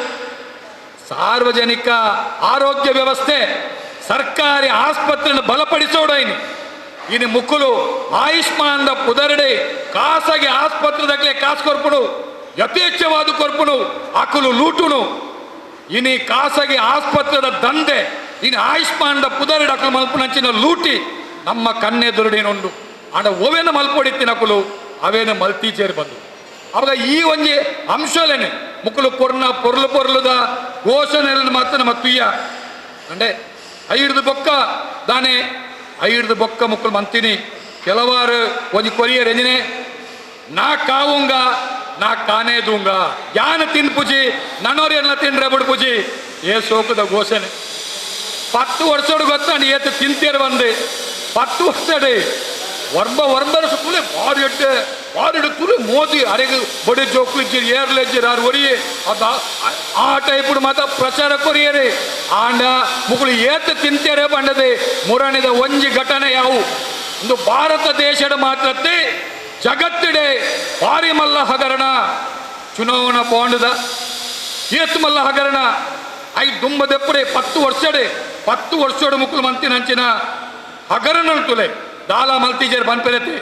ಸಾರ್ವಜನಿಕ ಆರೋಗ್ಯ ವ್ಯವಸ್ಥೆ ಸರ್ಕಾರಿ ಆಸ್ಪತ್ರೆಯನ್ನು ಬಲಪಡಿಸೋಡೈನಿ ಇನ್ನು ಮುಕ್ಕುಲು ಆಯುಷ್ಮಾನ್ದ ಪುದರಡೆ ಖಾಸಗಿ ಆಸ್ಪತ್ರೆದಾಗಲೇ ಕಾಸು ಕೊರ್ಪುಡು ಯಥೇಚ್ಛವಾದ ಕೊರ್ಪುಡು ಅಕುಲು ಲೂಟುನು ಇನಿ ಖಾಸಗಿ ಆಸ್ಪತ್ರೆದ ದಂಧೆ ಇನ್ನು ಆಯುಷ್ಮಾನ್ದ ಪುದರಡೆ ಅಕಲು ಮಲ್ಪುನಂಚಿನ ಲೂಟಿ ನಮ್ಮ ಕಣ್ಣೆದುರುಡೇನುಂಡು ಆಡ ಓವೇನ ಮಲ್ಪೊಡಿತ್ತಿನ ಅಕುಲು ಅವೇನ ಮಲ್ತೀಚೇರಿ ಬಂದು ಅವಾಗ ಈ ಒಂಜಿ ಅಂಶಲೇನೆ ಮುಕ್ಕುಲು ಕೊರ್ನ ಪೊರ್ಲು ಪೊರ್ಲುದ ಘೋಷಣೆಯನ್ನು ಮಾತ್ರ ನಮ್ಮ ತುಯ್ಯ ಅಂಡೆ ಐಡ್ದು ಬೊಕ್ಕ ದಾನೆ ಐಡ್ದು ಬೊಕ್ಕ ಮುಕ್ಕಲು ಮಂತೀನಿ ಕೆಲವಾರು ಒಂಜಿ ಕೊರಿಯರ್ ಎಂಜಿನೆ ನಾ ಕಾವುಂಗ ನಾ ಕಾನೇ ದೂಂಗ ಯಾನ ತಿನ್ ಪೂಜಿ ನನ್ನೋರೆಲ್ಲ ತಿಂಡ್ರೆ ಬಿಡು ಪೂಜಿ ಏ ಸೋಕದ ಘೋಷಣೆ 10 ವರ್ಷೋಡು ಗೊತ್ತಾಂಡು ಏತು ತಿಂತೇರು ಬಂದೆ 10 ವರ್ಷಡೆ ವರ್ಬ ವರ್ಬರ ಸುತ್ತಲೇ ಬಾರಿ ಎಟ್ಟೆ ಬಾರಿ ತುಲೆ ಮೋದಿ ಅರೆಗೆ ಬಡಿ ಜೋಕು ಇಜ್ಜಿರಿ ಏರ್ಲೆಜ್ಜಿರಿ ಆರು ಒರಿಯೇ ಅದು ಆ ಟೈಪುಡು ಮಾತ್ರ ಪ್ರಚಾರ ಕೊರಿಯರೆ ಆಂಡ ಮುಗುಳು ಏತ ತಿಂತೇರೆ ಬಂಡದೆ ಮುರಣಿದ ಒಂಜಿ ಘಟನೆ ಯಾವು ಒಂದು ಭಾರತ ದೇಶದ ಮಾತ್ರತೆ ಜಗತ್ತಿಡೆ ಭಾರಿ ಮಲ್ಲ ಹಗರಣ ಚುನಾವಣಾ ಬಾಂಡದ ಏತು ಮಲ್ಲ ಹಗರಣ I ದುಂಬದೆಪ್ಪಡೆ 10 ವರ್ಷಡೆ 10 ವರ್ಷಡು ಮುಕ್ಕುಲು ಮಂತಿನಂಚಿನ ಹಗರಣ ತುಲೆ ದಾಲ ಮಲ್ತಿಜೇರ್ ಬನ್ಪೆರತೆ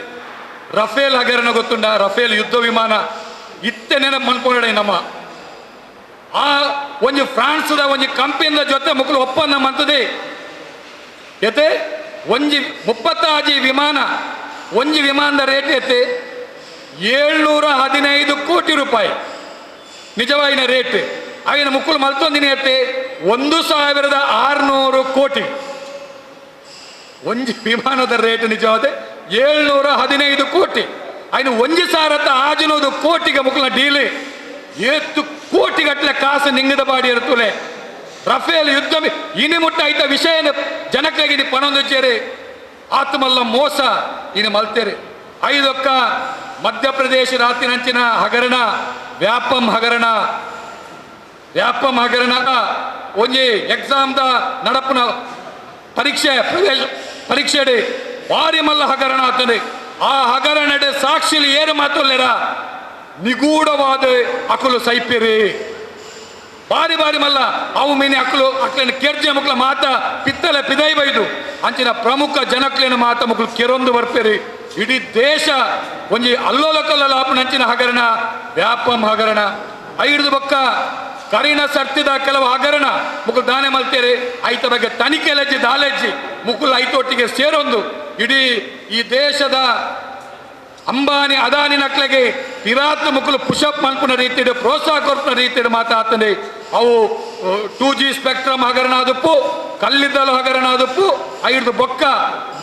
ರಫೇಲ್ ಹಗರಣ ಗೊತ್ತುಂಡ ರಫೇಲ್ ಯುದ್ಧ ವಿಮಾನ ಇತ್ತೆ ನೆನಪು ಮನ್ಕೊಂಡೆ ನಮ್ಮ ಆ ಒಂಜಿ ಫ್ರಾನ್ಸ್ದ ಒಂಜಿ ಕಂಪನಿದ ಜೊತೆ ಮುಕ್ಕಲು ಒಪ್ಪಂದ ಮಂತದೆ ಎತೆ ಒಂಜಿ 36 ವಿಮಾನ ಒಂಜಿ ವಿಮಾನದ ರೇಟ್ ಎತ್ತೆ 715 ಕೋಟಿ ರೂಪಾಯಿ ನಿಜವಾಗಿನ ರೇಟ್ ಆಗಿನ ಮುಕ್ಕಲು ಮಲ್ತೊಂದಿನ ಎತ್ತೆ 1600 ಕೋಟಿ ಒಂಜಿ ವಿಮಾನದ ರೇಟ್ ನಿಜವಾದ 715 ಕೋಟಿ ಆಯ್ನು ಒಂಜಿ ಸಾರತ್ತ ಆಜನೋದು ಕೋಟಿಗೆ ಮುಕ್ಕಲ ಡೀಲಿ ಏತ್ತು ಕೋಟಿ ಗಟ್ಟಲೆ ಕಾಸು ನಿಂಗದ ಬಾಡಿ ಇರುತ್ತಲೆ ರಫೇಲ್ ಯುದ್ಧ ಇನಿ ಮುಟ್ಟ ಐತ ವಿಷಯನ ಜನಕ್ಕಾಗಿ ಇನಿ ಪನೊಂದು ಚೇರಿ ಆತ್ಮಲ್ಲ ಮೋಸ ಇನಿ ಮಲ್ತೇರಿ ಐದೊಕ್ಕ ಮಧ್ಯಪ್ರದೇಶ ರಾತಿನಂಚಿನ ಹಗರಣ ವ್ಯಾಪಂ ಹಗರಣ ವ್ಯಾಪಂ ಹಗರಣ ಒಂಜಿ ಎಕ್ಸಾಮ್ದ ನಡಪುನ ಪರೀಕ್ಷೆ ಪರೀಕ್ಷೆಡೆ ಭಾರಿ ಮಲ್ಲ ಹಗರಣ ಆಗ್ತದೆ ಆ ಹಗರಣಡೆ ಸಾಕ್ಷಿಲಿ ಏರು ಮಾತುಲ್ಲೇರ ನಿಗೂಢವಾದ ಅಕುಲು ಸೈಪಿರಿ ಬಾರಿ ಬಾರಿ ಮಲ್ಲ ಅವು ಮೀನಿ ಅಕಲು ಅಕ್ಲೇನ ಕೆರ್ಜೆ ಮುಕ್ಲ ಮಾತ ಪಿತ್ತಲೆ ಪಿದೈ ಬೈದು ಅಂಚಿನ ಪ್ರಮುಖ ಜನಕ್ಲೇನ ಮಾತ ಮುಕ್ಲು ಕೆರೊಂದು ಬರ್ಪೇರಿ ಇಡೀ ದೇಶ ಒಂಜಿ ಅಲ್ಲೋಲ ಕಲ್ಲೋಲ ಆಪುನಂಚಿನ ಹಗರಣ ವ್ಯಾಪಂ ಹಗರಣ ಐದು ಬೊಕ್ಕ ಕರಿನ ಸರ್ತಿದ ಕೆಲವು ಹಗರಣ ಮುಕುಲ್ ದಾನೆ ಮಲ್ತೇರಿ ಐತ ಬಗ್ಗೆ ತನಿಖೆ ಲಜ್ಜಿ ದಾಲೆಜ್ಜಿ ಮುಕುಲ್ ಐತೊಟ್ಟಿಗೆ ಸೇರೊಂದು ಇಡೀ ಈ ದೇಶದ ಅಂಬಾನಿ ಅದಾನಿ ನಕ್ಲೆಗೆ ಪಿರಾತ್ ಮುಕುಲು ಪುಷಪ್ ಮಲ್ಪುನ ರೀತಿಡು ಪ್ರೋತ್ಸಾಹ ಕೊರ್ಪುನ ರೀತಿಡು ಮಾತಾಡ್ತದೆ ಅವು 2G spectrum ಹಗರಣ ಆದುಪ್ಪು ಕಲ್ಲಿದ್ದಲು ಹಗರಣ ಆದುಪ್ಪು ಐದು ಬೊಕ್ಕ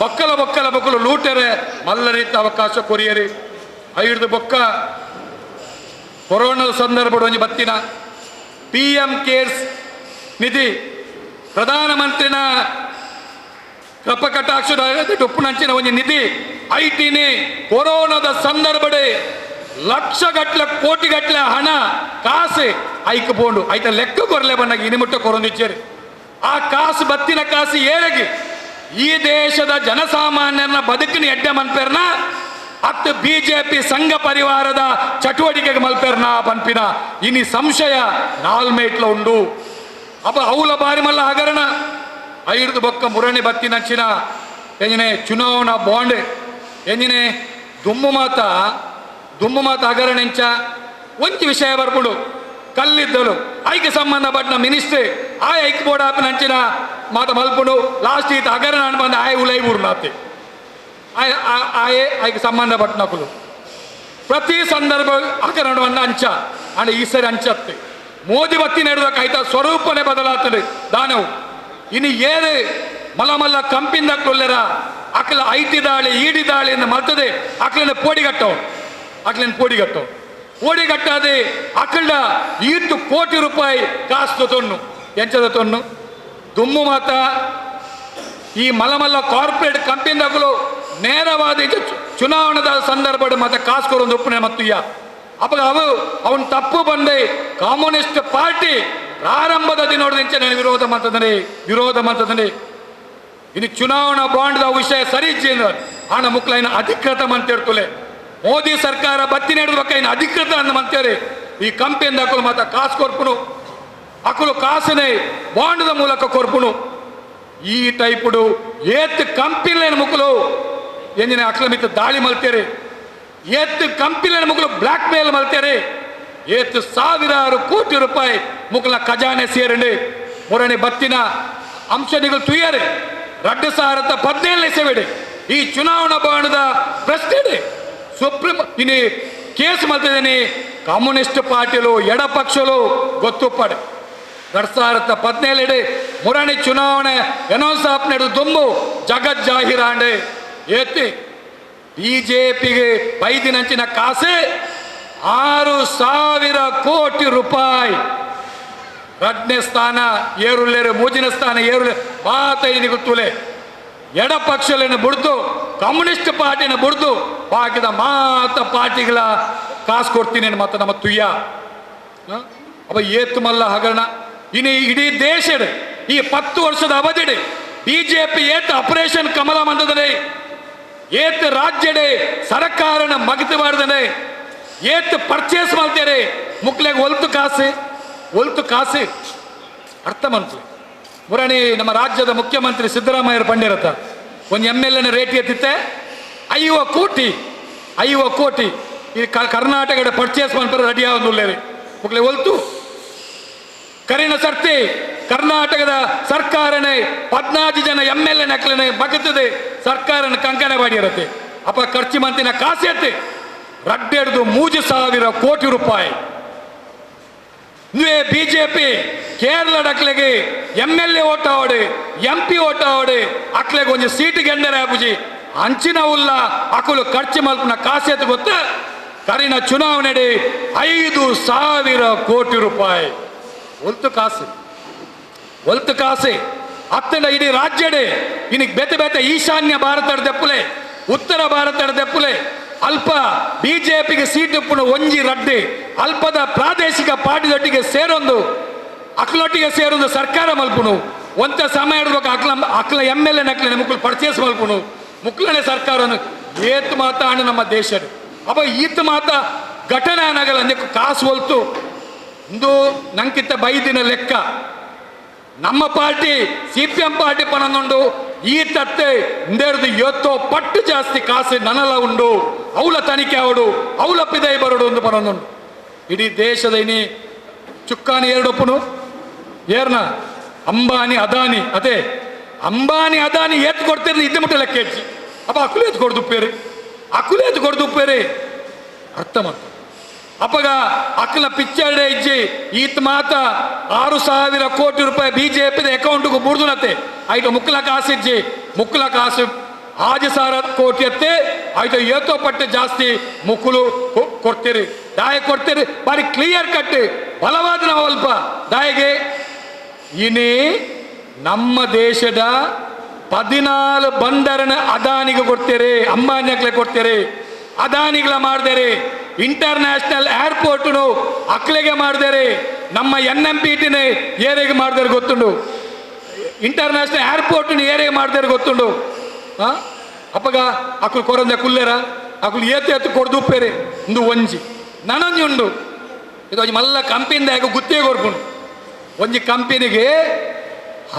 ಬೊಕ್ಕಲ ಬೊಕ್ಕಲ ಬೊಕ್ಕಲು ಲೂಟೆರೆ ಮಲ್ಲ ರೀತಿ ಅವಕಾಶ ಕೊರಿಯರಿ ಐದು ಬೊಕ್ಕ ಕೊರೋನಾದ ಸಂದರ್ಭ ಒಂಜಿ ಬತ್ತಿನ PM ಕೇರ್ಸ್ ನಿಧಿ ಪ್ರಧಾನಮಂತ್ರಿನ ಕೃಪಕಟಾಕ್ಷದ ಉಪ್ಪುನಂಚಿನ ಒಂಜಿ ನಿಧಿ ಐಟಿನಿ ಕೊರೋನಾದ ಸಂದರ್ಭಡೆ ಲಕ್ಷಗಟ್ಟಲೆ ಕೋಟಿಗಟ್ಟಲೆ ಹಣ ಕಾಸೆ ಐಕ್ ಪೋಂಡು ಐತ ಲೆಕ್ಕ ಕೊರಲೆ ಬನ್ನಾಗ ಇನಿಮುಟ್ಟ ಕೊರೊಂದಿಚ್ಚೇರಿ ಆ ಕಾಸು ಬತ್ತಿನ ಕಾಸು ಏರಗಿ ಈ ದೇಶದ ಜನಸಾಮಾನ್ಯರನ್ನ ಬದುಕಿನ ಎಡ್ಡೆ ಮನ್ಪೇರ್ನ ಅತ್ತು ಬಿಜೆಪಿ ಸಂಘ ಪರಿವಾರದ ಚಟುವಟಿಕೆಗೆ ಮಲ್ಪೆರ್ನ ಪನ್ಪಿನ ಇನಿ ಸಂಶಯ ನಾಲ್ಮೇಟ್ಲ ಉಂಡು. ಅಪ್ಪ ಅವಲ ಬಾರಿ ಮಲ್ಲ ಹಗರಣ ಐರ್ದು ಬೊಕ್ಕ ಮುರಣಿ ಬತ್ತಿನಂಚಿನ ಎಂಜಿನೆ ಚುನಾವಣಾ ಬಾಂಡ್ ಎಂಜಿನೆ ದುಮ್ಮು ಮಾತ ಹಗರಣ ಎಂಚ ಒಂಜಿ ವಿಷಯ ಬರ್ಪುಂಡು ಕಲ್ಲಿದ್ದಲು ಐಕೆ ಸಂಬಂಧಪಟ್ಟ ಮಿನಿಸ್ಟ್ರಿ ಆ ಐಕ್ ಬೋರ್ಡ್ ಆಪಿನಂಚಿನ ಮಾತ ಮಲ್ಪುಂಡು ಲಾಸ್ಟ್ ಈತ ಹಗರಣ ಬಂದ ಆಯ್ ಉಲೈ ಊರ್ನಾತಿ ಆಯೆ ಐಕೆ ಸಂಬಂಧಪಟ್ಟನಕುಲು ಪ್ರತಿ ಸಂದರ್ಭ ಹಗರಣವನ್ನು ಅಂಚ ಅಂಡ ಈ ಸರಿ ಅಂಚತ್ತೆ ಮೋದಿ ಬತ್ತಿ ನೆಡುದಕ್ಕೆ ಆಯ್ತಾ ಸ್ವರೂಪನೇ ಬದಲಾಗ್ತದೆ ದಾನವು ಇನ್ನು ಏರು ಮಲ್ಲ ಮಲ್ಲ ಕಂಪಿಂದ ಕೊಲ್ಲೆರ ಅಕ್ಲ IT ದಾಳಿ ಈಡಿ ದಾಳಿ ಎಂದು ಮಲ್ತದೆ ಅಕ್ಲನ ಪೋಡಿಗಟ್ಟವು ಅಕ್ಲನ ಪೋಡಿಗಟ್ಟವು ಪೋಡಿಗಟ್ಟಾದೆ ಅಕ್ಲ ಈತು ಕೋಟಿ ರೂಪಾಯಿ ಕಾಸು ತೊಣ್ಣು ಎಂಚದ ತೊಣ್ಣು ದುಮ್ಮು ಮಾತ ಈ ಮಲಮಲ್ಲ ಕಾರ್ಪೊರೇಟ್ ಕಂಪಿಂದಗಳು ನೇರವಾದ ಚುನಾವಣದ ಸಂದರ್ಭ ಮತ್ತೆ ಕಾಸು ಕೊರೊಂದು ಒಪ್ಪನೆ ಮತ್ತು ಯಾ ಅಪ್ಪ ಅವು ಅವನು ತಪ್ಪು ಬಂದೆ ಕಮ್ಯುನಿಸ್ಟ್ ಪಾರ್ಟಿ ಪ್ರಾರಂಭದ ದಿನೋಡ ವಿರೋಧ ಮಾಡ್ತದೆ ಇನ್ನು ಚುನಾವಣಾ ಬಾಂಡ್ದ ವಿಷಯ ಸರಿ ಆಣ ಮುಕ್ಲೈನ ಅಧಿಕೃತ ಮಂತೇರ್ತುಲೆ ಮೋದಿ ಸರ್ಕಾರ ಬತ್ತಿ ನಡೆದ ಅಧಿಕೃತ ಅಂದ ಮಂತೇರಿ ಈ ಕಂಪೆಯಿಂದ ಅಕುಲು ಮಾತ ಕಾಸು ಕೊರ್ಪುನು ಅಕುಲು ಕಾಸನೆ ಬಾಂಡ್ದ ಮೂಲಕ ಕೊರ್ಪುನು ಈ ಟೈಪುಡು ಏತ್ ಕಂಪಿಲೇನು ಮುಕ್ಕಲು ಎಂಜಿನ ಅಕ್ಲಮಿತ ದಾಳಿ ಮಲ್ತೇರಿ ಏತ್ ಕಂಪಿಲೇನು ಮುಕ್ಕಲು ಬ್ಲ್ಯಾಕ್ ಮೇಲ್ ಮಲ್ತೇರಿ ಏತ್ ಸಾವಿರಾರು ಕೋಟಿ ರೂಪಾಯಿ ಮುಕ್ಕಲ ಖಜಾನೆ ಸೇರಂಡಿ ಮುರಣಿ ಬತ್ತಿನ ಅಂಶನಿಗಳು ತುಯ್ಯಾರೆ 2017 ಸೇವೆಡಿ ಈ ಚುನಾವಣಾ ಬಾಂಡದ ಪ್ರಶ್ನೆ ಸುಪ್ರೀಂ ಇನಿ ಕೇಸ್ ಮಲ್ತಿದ್ದೀನಿ ಕಮ್ಯುನಿಸ್ಟ್ ಪಾರ್ಟಿಲು ಎಡಪಕ್ಷಲು ಗೊತ್ತುಪ್ಪಾಡೆ 2017 ಮುರಣಿ ಚುನಾವಣೆ ಅನೌನ್ಸ್ ಆಪ್ ನಡೆದು ದುಂಬು ಜಗತ್ ಜಾಹೀರಾಂಡೆ ಏತಿ ಬಿಜೆಪಿಗೆ ಬೈದಿನಂಚಿನ ಕಾಸೆ 6,000 ಕೋಟಿ ರೂಪಾಯಿ ರಡ್ನೇ ಸ್ಥಾನ ಏರುಲ್ಲೇರು ಮೂಜಿನ ಸ್ಥಾನ ಏರುಲೆ ಮಾತೈದು ಗೊತ್ತುಲೆ ಎಡಪಕ್ಷಗಳನ್ನು ಬುಡ್ದು ಕಮ್ಯುನಿಸ್ಟ್ ಪಾರ್ಟಿನ ಬುಡ್ದು ಬಾಕಿದ ಮಾತ ಪಾರ್ಟಿಗಳ ಕಾಸು ಕೊಡ್ತೀನಿ ಮತ್ತೆ ನಮ್ಮ ತುಯ್ಯ ಅವ ಏತು ಮಲ್ಲ ಹಗರಣ ಇನ್ನು ಇಡೀ ದೇಶ ಈ 10 ವರ್ಷದ ಅವಧಿಡೆ ಬಿಜೆಪಿ ಏತ್ ಆಪರೇಷನ್ ಕಮಲ ಮಂದದನೆ ಏತ್ ರಾಜ್ಯಡೆ ಸರ್ಕಾರನ ಮಗತಿ ಮಾಡಿದನೆ ಏತ್ ಪರ್ಚೇಸ್ ಮಾಡ್ತಾರೆ ಮುಕ್ಲೆಗೆ ಒಲ್ತು ಕಾಸು ಒಲ್ತು ಕಾಸು ಅರ್ಥ ಮಂತ್ರಿ ಮುರಣಿ ನಮ್ಮ ರಾಜ್ಯದ ಮುಖ್ಯಮಂತ್ರಿ ಸಿದ್ದರಾಮಯ್ಯರು ಪಂಡಿರತ್ತ ಒಂದು ಎಮ್ ಎಲ್ ಎನ ರೇಟ್ ಎತ್ತಿತ್ತೆ 50 ಕೋಟಿ 50 ಕೋಟಿ ಈ ಕರ್ನಾಟಕದ ಪರ್ಚೇಸ್ ಮಾಡ್ತಾರೆ ರೆಡಿ ಆಗೋದು ಮುಕ್ಲೆ ಒಲ್ತು ಕರಿನ ಸರ್ತಿ ಕರ್ನಾಟಕದ ಸರ್ಕಾರನೇ 14 ಜನ ಎಮ್ ಎಲ್ ಎ ನಕಲನೆ ಬಗ್ತದೆ ಸರ್ಕಾರನ ಕಂಕಣ ಬಾಡಿ ಇರುತ್ತೆ ಅಪ್ಪ ಖರ್ಚು ಮಂತಿನ ಕಾಸು ಎತ್ತಿ ರಡ್ಡೆಡ್ದು 3,000 ಕೋಟಿ ರೂಪಾಯಿ ನೀವೇ ಬಿಜೆಪಿ ಕೇರಳ ಅಕ್ಲೆಗೆ ಎಮ್ ಎಲ್ ಎ ಓಟ್ ಆವಡು ಎಂ ಪಿ ಓಟ್ ಆವಡು ಅಕ್ಲೆಗೆ ಒಂಜಿ ಸೀಟ್ ಗೆಂದರೆ ಆಪುಜಿ ಅಂಚಿನ ಉಲ್ಲ ಅಕುಲು ಖರ್ಚು ಮಲ್ಪುನ ಕಾಸು ಎತ್ತು ಗೊತ್ತ ಕರಿನ ಚುನಾವಣೆ 5,000 ಕೋಟಿ ರೂಪಾಯಿ ಒಲ್ತು ಕಾಸು ಒಲ್ತು ಕಾಸು ಅತ್ತಂಡ ಇಡೀ ರಾಜ್ಯಡೆ ಇನಿಗೆ ಬೇತೆ ಬೇತೆ ಈಶಾನ್ಯ ಭಾರತದ ದೆಪ್ಪುಲೆ ಉತ್ತರ ಭಾರತದ ದೆಪ್ಪುಲೆ ಅಲ್ಪ ಬಿಜೆಪಿಗೆ ಸೀಟ್ ಉಪ್ಪುನ ಒಂಜಿ ರಡ್ಡೆ ಅಲ್ಪದ ಪ್ರಾದೇಶಿಕ ಪಾರ್ಟಿದೊಟ್ಟಿಗೆ ಸೇರೊಂದು ಅಕ್ಲೊಟ್ಟಿಗೆ ಸೇರೊಂದು ಸರ್ಕಾರ ಮಲ್ಪುನು ಒಂತ ಸಮಯ ಇಡ್ಬೇಕು ಅಕ್ಲ ಅಕ್ಲ ಎಮ್ ಎಲ್ ಎ ನಕ್ಲೆ ಮುಕ್ಕಲು ಪರ್ಚೇಸ್ ಮಲ್ಪುನು ಮುಕ್ಲನೆ ಸರ್ಕಾರ ಏತು ಮಾತಾಡು ನಮ್ಮ ದೇಶದ ಅಪ್ಪ ಈತ ಮಾತ ಘಟನೆ ಅನಗಲ್ಲ ಅಂದಕ್ಕೆ ಕಾಸು ಒಲ್ತು ಇಂದು ನಂಕಿತ್ತ ಬೈದಿನ ಲೆಕ್ಕ ನಮ್ಮ ಪಾರ್ಟಿ ಸಿಪಿಎಂ ಪಾರ್ಟಿ ಪನಂದುಂಡು ಈ ತತ್ತೆ ಇಂದೇರ್ದು ಎತ್ತೋ ಪಟ್ಟು ಜಾಸ್ತಿ ಕಾಸು ನನಲ ಉಂಡು ಅವಲ ತನಿಖೆ ಅವಡು ಅವಲ ಪಿದೈ ಬರಡು ಒಂದು ಪನಂದುಂಡು ಇಡೀ ದೇಶದ ಇನಿ ಚುಕ್ಕಾನಿ ಎರಡೊಪ್ಪನು ಏರ್ನ ಅಂಬಾನಿ ಅದಾನಿ ಅದೇ ಅಂಬಾನಿ ಅದಾನಿ ಏತ್ ಕೊಡ್ತಿರ್ಲಿ ಇದ್ದ ಮುಟ್ಟ ಲೆಕ್ಕ ಹೆಚ್ಚಿ ಅಪ್ಪ ಅಕುಲು ಎತ್ತು ಕೊಡ್ದುಪ್ಪೇರಿ ಅಕುಲು ಎತ್ತು ಕೊಡ್ದುಪ್ಪೇರಿ ಅರ್ಥ ಮಾಡ್ತಾರೆ ಅಪ್ಪಗ ಅಕ್ಕಲ ಪಿಚ್ಚರ್ಡೆ ಇಜ್ಜಿ ಈತ ಮಾತ 6,000 ಕೋಟಿ ರೂಪಾಯಿ ಬಿಜೆಪಿದ ಅಕೌಂಟ್ಗೆ ಬುಡ್ದುನತ್ತೆ ಆಯ್ತು ಮುಕ್ಕಲ ಕಾಸು ಇಜ್ಜಿ ಮುಕ್ಕಲ ಕಾಸು 5,000 ಕೋಟಿ ಅತ್ತೆ ಆಯ್ತು ಏತೋ ಪಟ್ಟೆ ಜಾಸ್ತಿ ಮುಕ್ಕಲು ಕೊಡ್ತೀರಿ ದಾಯ ಕೊಡ್ತೀರಿ ಬಾರಿ ಕ್ಲಿಯರ್ ಕಟ್ ಬಲವಾದ ನಾವು ಅಲ್ಪ ದಾಯಿಗೆ ಇನಿ ನಮ್ಮ ದೇಶದ 14 ಬಂದರನ ಅದಾನಿಗೆ ಕೊಡ್ತೀರಿ ಅಂಬಾನಿ ಅಕ್ಲೆ ಕೊಡ್ತೀರಿ ಅದಾನಿಗಳ ಮಾಡ್ದೇರಿ International ಏರ್ಪೋರ್ಟ್ನು ಅಕ್ಲೆಗೆ ಮಾಡಿದರೆ ನಮ್ಮ N M P ಟಿನೇ ಏರಿಗೆ ಮಾಡಿದರೆ ಗೊತ್ತುಂಡು, ಇಂಟರ್ನ್ಯಾಷನಲ್ ಏರ್ಪೋರ್ಟ್ನ ಏರಿಗೆ ಮಾಡಿದರೆ ಗೊತ್ತುಂಡು. ಹಾಂ ಅಪ್ಪಗ ಅಕುಲು ಕೊರಂದೆ ಕುಲ್ಲೇರ ಅಕುಲು ಏತು ಏತು ಕೊಡ್ದುಪ್ಪೇರೆ ಇಂದು ಒಂಜಿ ನನೊಂಜಿ ಉಂಡು. ಇದು ಒಂಜಿ ಮಲ್ಲ ಕಂಪಿಂದ ಯಾಕೆ ಗುತ್ತಿಗೆ ಕೊರ್ಪುಂಡು. ಒಂಜಿ ಕಂಪನಿಗೆ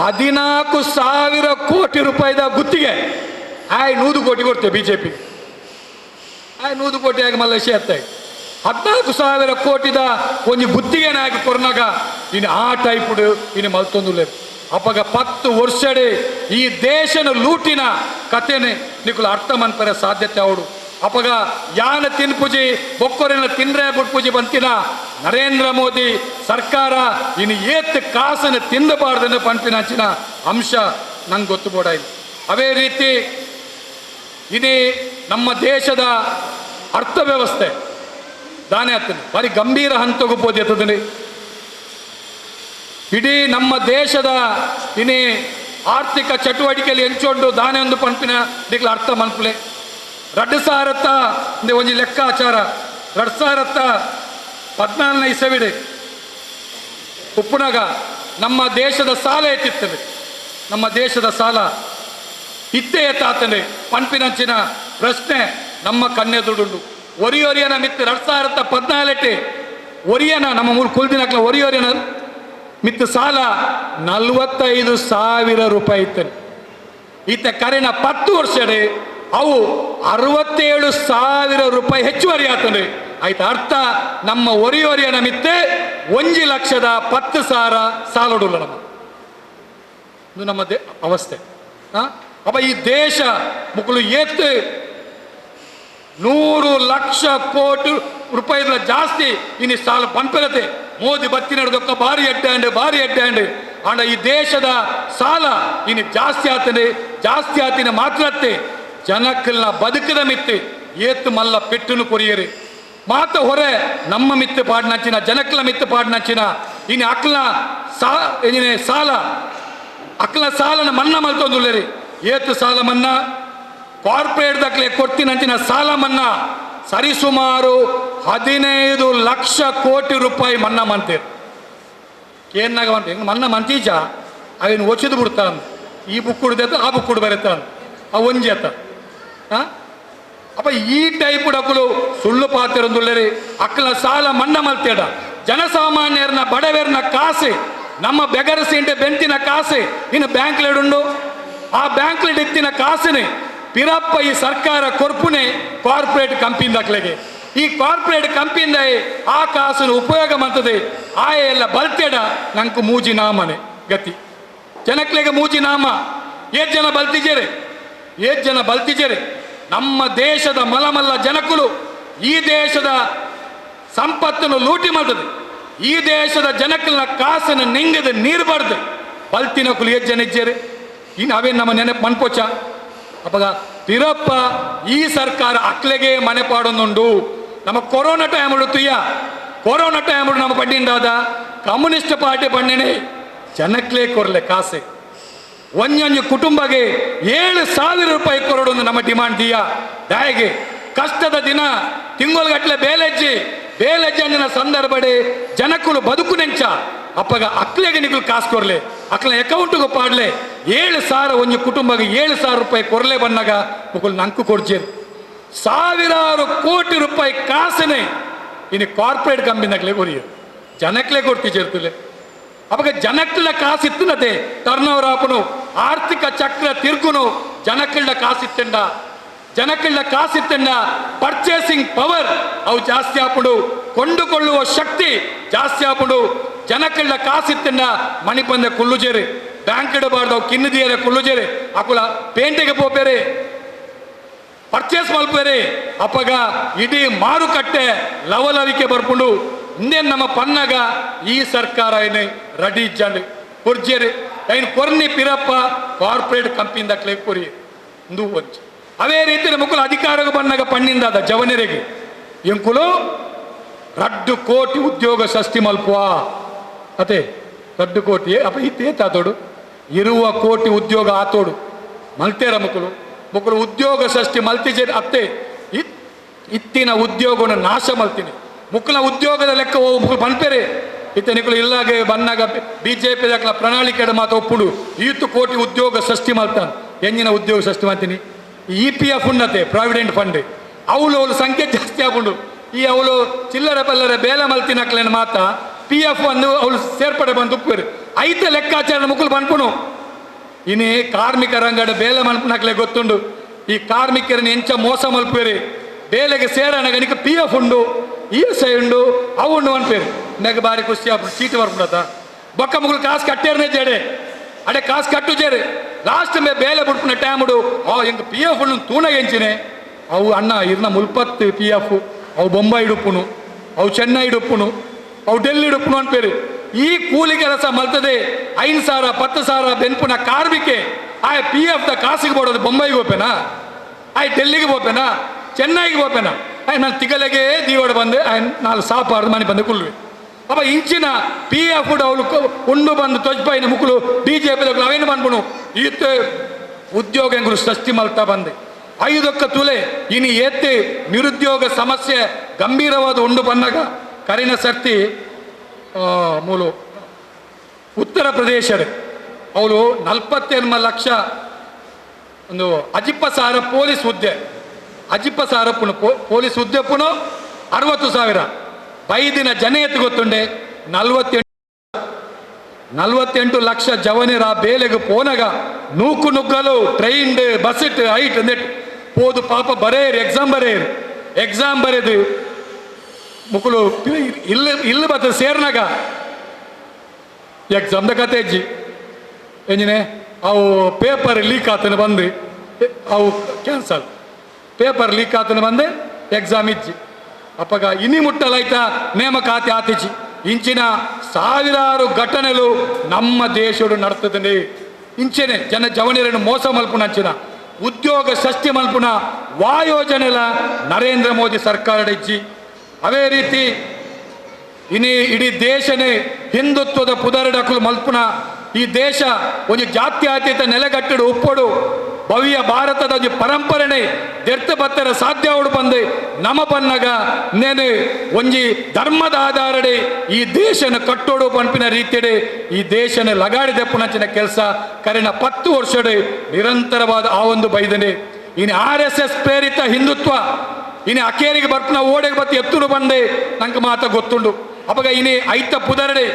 14,000 ಕೋಟಿ ರೂಪಾಯಿದ ಗುತ್ತಿಗೆ ಆಯ್ 100 ಕೋಟಿ ಕೊಡ್ತೇವೆ B J P. ಆಯ್ 100 ಕೋಟಿ ಆಗಿ ಮಲ್ಲ ಶೇರ್ತಾಯಿ 14,000 ಕೋಟಿದ ಒಂಜಿ ಗುತ್ತಿಗೆನ ಆಗಿ ಕೊರ್ನಾಗ ಇನ್ನು ಆ ಟೈಪುಡು ಇನ್ನು ಮಲ್ತೊಂದುಲ್ಲೇರು. ಅಪಗ 10 ವರ್ಷಡೆ ಈ ದೇಶನ ಲೂಟಿನ ಕಥೆನೆ ನಿಕುಲು ಅರ್ಥ ಮನ್ಪರೆ ಸಾಧ್ಯತೆ ಅವಡು. ಅಪಗ ಯಾನ ತಿನ್ಪುಜಿ ಬೊಕ್ಕೊರಿನ ತಿನ್ರೆ ಬುಟ್ಪುಜಿ ಬಂತಿನ ನರೇಂದ್ರ ಮೋದಿ ಸರ್ಕಾರ ಇನ್ನು ಏತ್ ಕಾಸನ್ನು ತಿಂದಬಾರ್ದನ್ನು ಪಂಪಿನಂಚಿನ ಅಂಶ ನಂಗೆ ಗೊತ್ತು ಬೋಡ. ಅದೇ ರೀತಿ ಇಡೀ ನಮ್ಮ ದೇಶದ ಅರ್ಥವ್ಯವಸ್ಥೆ ದಾನೆ ಆಗ್ತದೆ ಭಾರಿ ಗಂಭೀರ ಹಂತಗೂ ಪೋದಿ. ಇಡೀ ನಮ್ಮ ದೇಶದ ಇನಿ ಆರ್ಥಿಕ ಚಟುವಟಿಕೆಯಲ್ಲಿ ಎಂಚೊಂಡು ದಾನೆ ಒಂದು ಪಂಪಿನ ದಿಕ್ಲ ಅರ್ಥ ಮನ್ಪುಲೆ. 2000 ಒಂಜಿ ಲೆಕ್ಕಾಚಾರ 2014 ಇಸವಿಡೆ ಉಪ್ಪುನಾಗ ನಮ್ಮ ದೇಶದ ಸಾಲ ಎತ್ತಿತ್ತದೆ. ನಮ್ಮ ದೇಶದ ಸಾಲ ಇತ್ತೇ ಎತ್ತಾತನೆ ಪಂಪಿನಂಚಿನ ಪ್ರಶ್ನೆ ನಮ್ಮ ಕಣ್ಣೆದುರುಂಡು. ಒರಿಯೊರಿಯನ ಮಿತ್ತು 2014 ಒರಿಯನ ನಮ್ಮ ಮೂರು ಕುಲ್ದಿನಕ್ಲ ಒರಿಯೊರಿಯನ ಮಿತ್ತು ಸಾಲ 45,000 ರೂಪಾಯಿ ಇತ್ತನೆ. ಈತ ಕರೆನ 10 ವರ್ಷಡೆ ಅವು 67,000 ರೂಪಾಯಿ ಹೆಚ್ಚುವರಿ ಆತನೆ. ಆಯ್ತು ಅರ್ಥ ನಮ್ಮ ಒರಿಯೊರಿಯನ ಮಿತ್ತೆ 1,10,000 ಸಾಲೊಡುಲ್ಲ ನಮ್ಮ ಇದು ನಮ್ಮ ಅವಸ್ಥೆ. ಅಪ್ಪ ಈ ದೇಶ ಮುಕ್ಕಳು ಏತ್ 100 ಲಕ್ಷ ಕೋಟಿ ರೂಪಾಯಿ ಜಾಸ್ತಿ ಇನ್ನು ಸಾಲ ಪಂಪಿರತೆ. ಮೋದಿ ಬತ್ತಿ ನಡೆದೊಕ್ಕ ಭಾರಿ ಅಡ್ಡಾಂಡ್ ಭಾರಿ ಅಡ್ಡಾಂಡ್ ಆಂಡ ಈ ದೇಶದ ಸಾಲ ಇನ್ನು ಜಾಸ್ತಿ ಆತನೆ ಜಾಸ್ತಿ ಆತಿನ ಮಾತ್ರತ್ತೆ ಜನಕ್ಕಲ್ನ ಬದುಕದ ಮಿತ್ತೆ ಏತು ಮಲ್ಲ ಪೆಟ್ಟುನು ಕೊರಿಯರಿ ಮಾತ ಹೊರೆ ನಮ್ಮ ಮಿತ್ತು ಪಾಡ್ನಂಚಿನ ಜನಕ್ಕಲ ಮಿತ್ತು ಪಾಡ್ನಂಚಿನ ಇನ್ನು ಅಕ್ಲ ಸಾಲ ಅಕ್ಲ ಸಾಲನ ಮನ್ನಾ ಮಲ್ತೊಂದುಲ್ಲೇರಿ. ಏತು ಸಾಲ ಮನ್ನಾ ಕಾರ್ಪೊರೇಟ್ ದಾಖಲೆ ಕೊಡ್ತೀನಂಚಿನ ಸಾಲ ಮನ್ನಾ ಸರಿಸುಮಾರು 15 ಲಕ್ಷ ಕೋಟಿ ರೂಪಾಯಿ ಮನ್ನಾ ಮಂತೀರಿ. ಏನಾಗ ಅಂತ ಹೆಂಗೆ ಮನ್ನಾ ಮಂತೀಜ ಅವೇನು ಒಚಿದು ಬಿಡ್ತಾನ ಈ ಬುಕ್ ಕುಡ್ದೇತ ಆ ಬುಕ್ ಕುಡ್ ಬರೀತಾನ ಆ ಒಂಜಿ ಆತ. ಹಾಂ ಅಪ್ಪ ಈ ಟೈಪ್ ಡಕ್ಕಲು ಸುಳ್ಳು ಪಾತಿರೊಂದುಲ್ಲೇರಿ. ಅಕ್ಕಲ ಸಾಲ ಮನ್ನಾ ಮಲ್ತೇಡ ಜನಸಾಮಾನ್ಯರನ್ನ ಬಡವೇರ್ನ ಕಾಸೆ ನಮ್ಮ ಬೆಗರಸಿಂಡೆ ಬೆಂತಿನ ಕಾಸೆ ಇನ್ನು ಬ್ಯಾಂಕ್ ಲೇಡುಂಡು ಆ ಬ್ಯಾಂಕ್ ಲೇಡ್ ಇತ್ತಿನ ಕಾಸಿനെ ಪಿರಪ್ಪ ಈ ಸರ್ಕಾರ ಕೊರ್ಪುನೆ ಕಾರ್ಪೊರೇಟ್ ಕಂಪಿಂದಕ್ಲೆಗೆ. ಈ ಕಾರ್ಪೊರೇಟ್ ಕಂಪಿಂದ ಆ ಕಾಸನ್ನು ಉಪಯೋಗ ಮಾಡ್ತದೆ ಆ ಎಲ್ಲ ಬಲ್ತೇಡ ನಂಗೆ ಮೂಜಿ ನಾಮನೆ ಗತಿ ಜನಕ್ಲೆಗೆ ಮೂಜಿ ನಾಮ. ಏತ್ ಜನ ಬಲ್ತಿಜೇರೆ ಏತ್ ಜನ ಬಲ್ತಿಜೇರೆ ನಮ್ಮ ದೇಶದ ಮಲಮಲ್ಲ ಜನಕುಲು ಈ ದೇಶದ ಸಂಪತ್ತನ್ನು ಲೂಟಿ ಮಾಡ್ತದೆ. ಈ ದೇಶದ ಜನಕಲ್ನ ಕಾಸನ್ನು ನಿಂಗದ ನೀರು ಬಾರ್ದು ಬಲ್ತಿನ ಕುಲು ಏತ್ ಜನ ಇಜ್ಜೇರೆ ಇನ್ನು ಅವೇ ನಮ್ಮ ನೆನಪು ಮನ್ಪೋಚ. ಅಪ್ಪಗ ತಿರಪ್ಪ ಈ ಸರ್ಕಾರ ಅಕ್ಲೆಗೆ ಮನೆ ಪಾಡೊಂದುಂಡು. ನಮ್ಮ ಕೊರೋನಾ ಟೈಮುಡು ತುಯ್ಯ ಕೊರೋನಾ ಟೈಮುಡು ನಮ್ಮ ಪಡ್ಡಿಂದಾದ ಕಮ್ಯುನಿಸ್ಟ್ ಪಾರ್ಟಿ ಬಣ್ಣನೆ ಜನಕ್ಲೇ ಕೊರಲೆ ಕಾಸೆ ಒಂಜೊಂಜಿ ಕುಟುಂಬಗೆ 7,000 ರೂಪಾಯಿ ಕೊರಡೊಂದು ನಮ್ಮ ಡಿಮಾಂಡ್ ದಿಯ. ದಾಯಿಗೆ ಕಷ್ಟದ ದಿನ ತಿಂಗಳುಗಟ್ಟಲೆ ಬೇಲೆಜ್ಜಿ ಬೇಲೆಜ್ಜಿ ಅಂದಿನ ಸಂದರ್ಭಡೆ ಜನಕ್ಕುಲು ಬದುಕು ನೆಂಚ ಅಪ್ಪಗ ಅಕ್ಲೆಗೆ ನಿಗುಲು ಕಾಸು ಕೊರಲೆ ಅಕ್ಲ ಅಕೌಂಟ್ಗೆ ಪಾಡ್ಲೆ 7,000 ಒಂಜಿ ಕುಟುಂಬಗೆ 7,000 ರೂಪಾಯಿ ಕೊರಲೆ ಬಂದಾಗ ಮುಕುಲು ನಂಕು ಕೊಡ್ಜೇರು. ಸಾವಿರಾರು ಕೋಟಿ ರೂಪಾಯಿ ಕಾಸನೆ ಇನ್ನು ಕಾರ್ಪೊರೇಟ್ ಕಂಪನಿನಾಗ್ಲೇ ಕೊರಿಯರು ಜನಕ್ಲೇ ಕೊಡ್ತಿಜೇರ್ತಲೆ. ಅವಾಗ ಜನಕ್ಲ ಕಾಸಿತ್ತನತೆ ಟರ್ನ್ ಓವರ್ ಆಪನು ಆರ್ಥಿಕ ಚಕ್ರ ತಿರುಗುನು ಜನಕ್ಲ ಕಾಸಿತ್ತಂಡ ಜನಕ್ಲ ಕಾಸಿತ್ತಂಡ ಪರ್ಚೇಸಿಂಗ್ ಪವರ್ ಅವು ಜಾಸ್ತಿ ಆಪುಂಡು ಕೊಂಡುಕೊಳ್ಳುವ ಶಕ್ತಿ ಜಾಸ್ತಿ ಆಪುಂಡು. ಜನಕ್ಲ ಕಾಸಿತ್ತಂಡ ಮಣಿ ಬಂದ ಕುಳ್ಳುಜೇರಿ ಬ್ಯಾಂಕ್ ಇಡಬಾರ್ದು ಅವು ಕಿನ್ನದಿಯರೆ ಕುಳ್ಳುಜೇರಿ ಅಕುಲ ಪೇಂಟೆಗೆ ಪೋಪೇರೆ ಪರ್ಚೇಸ್ ಮಲ್ಪೇರೆ. ಅಪ್ಪಗ ಇಡೀ ಮಾರುಕಟ್ಟೆ ಲವಲವಿಕೆ ಬರ್ಪುಂಡು. ಇನ್ನೇನು ನಮ್ಮ ಪನ್ನಗ ಈ ಸರ್ಕಾರ ಏನೇ ರೆಡಿ ಇಜ್ಜಂಡು ಕೊರ್ಜೇರಿ ಐನ್ ಕೊರ್ನಿ ಪಿರಪ್ಪ ಕಾರ್ಪೊರೇಟ್ ಕಂಪಿಂದ ಕ್ಲೇ ಕೊರಿ ಇಂದು ಒಂಜಿ. ಅದೇ ರೀತಿ ಮುಕುಲು ಅಧಿಕಾರಕ್ಕೆ ಬಂದಾಗ ಪಣ್ಣಿಂದಾದ ಜವನರಿಗೆ ಎಂಕುಲು 2 ಕೋಟಿ ಉದ್ಯೋಗ ಸೃಷ್ಟಿ ಮಲ್ಪುವ ಅದೇ 2 ಕೋಟಿ ಅಪ್ಪ ಇತ್ತೇತ ಆತೋಡು 20 ಕೋಟಿ ಉದ್ಯೋಗ ಆತೋಡು ಮಲ್ತೇರ ಮುಕುಲು ಮುಕುಲು ಉದ್ಯೋಗ ಸೃಷ್ಟಿ ಮಲ್ತಿಜೆ ಅತ್ತೆ ಇತ್ತಿನ ಉದ್ಯೋಗವನ್ನು ನಾಶ ಮಲ್ತೀನಿ ಮುಕ್ಕಲ ಉದ್ಯೋಗದ ಲೆಕ್ಕ ಮುಕ್ಕಲು ಪನ್ಪೇರೆ ಇತ್ತ ನಿಕುಲು ಇಲ್ಲಾಗೆ ಬನ್ನಾಗ ಬಿಜೆಪಿ ದಾಖಲ ಪ್ರಣಾಳಿಕೆ ಮಾತ್ರ ಒಪ್ಪುಡು ಈತು ಕೋಟಿ ಉದ್ಯೋಗ ಸೃಷ್ಟಿ ಮಾಡ್ತಾನೆ ಎಂಜಿನ ಉದ್ಯೋಗ ಸೃಷ್ಟಿ ಮಾಡ್ತೀನಿ ಇ ಪಿ ಎಫ್ ಉನ್ನತೆ ಪ್ರಾವಿಡೆಂಟ್ ಫಂಡ್ ಅವಳು ಅವಳು ಸಂಖ್ಯೆ ಜಾಸ್ತಿ ಆಗುಂಡು ಈ ಅವಳು ಚಿಲ್ಲರೆ ಪಲ್ಲರೆ ಬೇಲೆ ಮಲ್ತಿನಕ್ಲೇನು ಮಾತ ಪಿ ಎಫ್ ಅನ್ನು ಅವಳು ಸೇರ್ಪಡೆ ಬಂದು ಉಪ್ಪೇರು ಐತ ಲೆಕ್ಕಾಚಾರ ಮುಕ್ಕಲು ಪನ್ಪುನು ಇನಿ ಕಾರ್ಮಿಕ ರಂಗಡ ಬೇಲೆ ಮಲ್ಪನಕ್ಲೆ ಗೊತ್ತುಂಡು ಈ ಕಾರ್ಮಿಕರನ್ನ ಎಂಚ ಮೋಸ ಮಲ್ಪೇರಿ ಬೇಲೆಗೆ ಸೇರನಗ ನಿಕ ಪಿ ಎಫ್ ಉಂಡು ಇ ಎಸ್ I ಉಂಡು ಅವು ಉಂಡು ಅನ್ಪೇರು ನೆಗ ಬಾರಿ ಖುಷಿ ಆಪುಂಡು ಚೀಟಿ ಬರ್ಪುಂಡತ ಬೊಕ್ಕ ಮುಗುಲು ಕಾಸು ಕಟ್ಟೇರನೇ ಜಡೆ ಅಡೆ ಕಾಸು ಕಟ್ಟು ಜೇರು ಲಾಸ್ಟ್ ಮೇ ಬೇಲೆ ಬಿಡ್ಪುನ ಟೈಮುಡು ಆ ಎಂಕ್ ಪಿ ಎಫ್ ಉಂಡು ತೂಣ ಎಂಚಿನೆ ಅವು ಅಣ್ಣ ಇರ್ನ ಮುಲ್ಪತ್ತು ಪಿ ಎಫ್ ಅವು ಬೊಂಬೈ ಇಡುಪ್ಪುನು ಅವು ಚೆನ್ನೈ ಇಡುಪ್ಪುನು ಅವು ಡೆಲ್ಲಿ ಇಡುಪ್ಪುನು ಅನ್ಪೇರು ಈ ಕೂಲಿ ಕೆಲಸ ಮಲ್ತದೆ 5,000 10,000 ಬೆನ್ಪುನ ಕಾರ್ಮಿಕೆ ಆ ಪಿ ಎಫ್ the ಕಾಸಿಗೆ ಬೋಡೋದು ಬೊಂಬೈಗೆ ಹೋಪೇನಾ ಆಯ್ ಡೆಲ್ಲಿಗೆ ಹೋಪೇನಾ ಚೆನ್ನೈಗೆ ಹೋಪೇನಾ ಆಯ್ ನಾನು ತಿಗಲೆಗೆ ದೀವಡ ಬಂದೆ ಆಯ್ ನಾಲ್ ಸಾಪಾರ್ದು ಮನೆ ಬಂದು ಕುಲ್ವೆ ಅಪ್ಪ ಇಂಚಿನ ಪಿ ಎಫ್ ಅವಳು ಉಂಡು ಬಂದು ತೊಜ್ಪಾಯಿನ ಮುಕ್ಕುಲು ಬಿ ಜೆ ಪಿ ಅವೇನು ಬಂದ್ಬಿಡು ಈತ ಉದ್ಯೋಗ ಎಂಗುರು ಸೃಷ್ಟಿ ಮಲ್ತಾ ಬಂದೆ ಐದೊಕ್ಕ ತುಲೆ ಇನಿ ಏತೆ ನಿರುದ್ಯೋಗ ಸಮಸ್ಯೆ ಗಂಭೀರವಾದ ಉಂಡು ಬಂದಾಗ ಕರಿನ ಸರ್ತಿ ಮೂಲು ಉತ್ತರ ಪ್ರದೇಶ ಅವಳು 48 ಲಕ್ಷ ಒಂದು ಅಜಿಪ್ಪ ಸಾವಿರ ಪೊಲೀಸ್ ಹುದ್ದೆ ಅಜಿಪ್ಪ ಸಾವಿರ ಪುನು ಪೊಲೀಸ್ ಹುದ್ದೆ ಪುನು 60,000 ಬೈದಿನ ಜನ ಎತ್ತು ಗೊತ್ತುಂಡೆ 48 ಲಕ್ಷ ಜವನಿರ ಬೇಲೆಗೆ ಪೋನಗ ನೂಕು ನುಗ್ಗಲು ಟ್ರೈನ್ ಬಸ್ ಹೈಟ್ ನೆಟ್ ಪೋದು ಪಾಪ ಬರೇರು ಎಕ್ಸಾಮ್ ಬರೇರು ಎಕ್ಸಾಮ್ ಬರೆದು ಮುಕುಲು ಇಲ್ಲ ಇಲ್ಲ ಬತ್ತ ಸೇರ್ನಾಗ ಎಕ್ಸಾಮ್ದ ಕತೆ ಅಜ್ಜಿ ಎಂಜಿನೇ ಅವು ಪೇಪರ್ ಲೀಕ್ ಆತನ ಬಂದು ಅವು ಕ್ಯಾನ್ಸಲ್ ಪೇಪರ್ ಲೀಕ್ ಆತನ ಬಂದು ಎಕ್ಸಾಮ್ ಇಜ್ಜಿ ಅಪ್ಪಗ ಇನಿ ಮುಟ್ಟಲಾಯ್ತಾ ನೇಮಕಾತಿ ಆತಿಜಿ ಇಂಚಿನ ಸಾವಿರಾರು ಘಟನೆಗಳು ನಮ್ಮ ದೇಶಡು ನಡ್ತದೆ ಇಂಚೆನೆ ಜನ ಜವನಿರನ್ನು ಮೋಸ ಮಲ್ಪುನ ಅಂಚಿನ ಉದ್ಯೋಗ ಸೃಷ್ಟಿ ಮಲ್ಪುನ ವಾಯೋಜನೆಲ ನರೇಂದ್ರ ಮೋದಿ ಸರ್ಕಾರ ಇಜ್ಜಿ. ಅದೇ ರೀತಿ ಇನಿ ಇಡೀ ದೇಶನೇ ಹಿಂದುತ್ವದ ಪುದರಡಕಲು ಮಲ್ಪುನ ಈ ದೇಶ ಒಂದು ಜಾತ್ಯತೀತ ನೆಲೆಗಟ್ಟಡು ಉಪ್ಪಡು ಭವ್ಯ ಭಾರತದ ಒಂದು ಪರಂಪರೆನೆ ದೆರ್ತ ಬತ್ತರ ಸಾಧ್ಯ ಉಡು ಬಂದು ನಮ ಬನ್ನಗ ನೇನೆ ಒಂಜಿ ಧರ್ಮದ ಆಧಾರಡೆ ಈ ದೇಶನ ಕಟ್ಟೋಡು ಪಂಪಿನ ರೀತಿಯಡೆ ಈ ದೇಶನ ಲಗಾಡಿ ದೆಪ್ಪುನಂಚಿನ ಕೆಲಸ ಕರೆನ 10 ವರ್ಷಡೆ ನಿರಂತರವಾದ ಆ ಒಂದು ಬೈದನೆ. ಇನ್ನು RSS ಪ್ರೇರಿತ ಹಿಂದುತ್ವ ಇನ್ನು ಅಕೇರಿಗೆ ಬರ್ಪುನ ಓಡೆಗೆ ಬತ್ತಿ ಎತ್ತುಡು ಬಂದೆ ನಂಗೆ ಮಾತ ಗೊತ್ತುಂಡು. ಅಪಗ ಇನಿ ಐತ ಪುದರಡೆ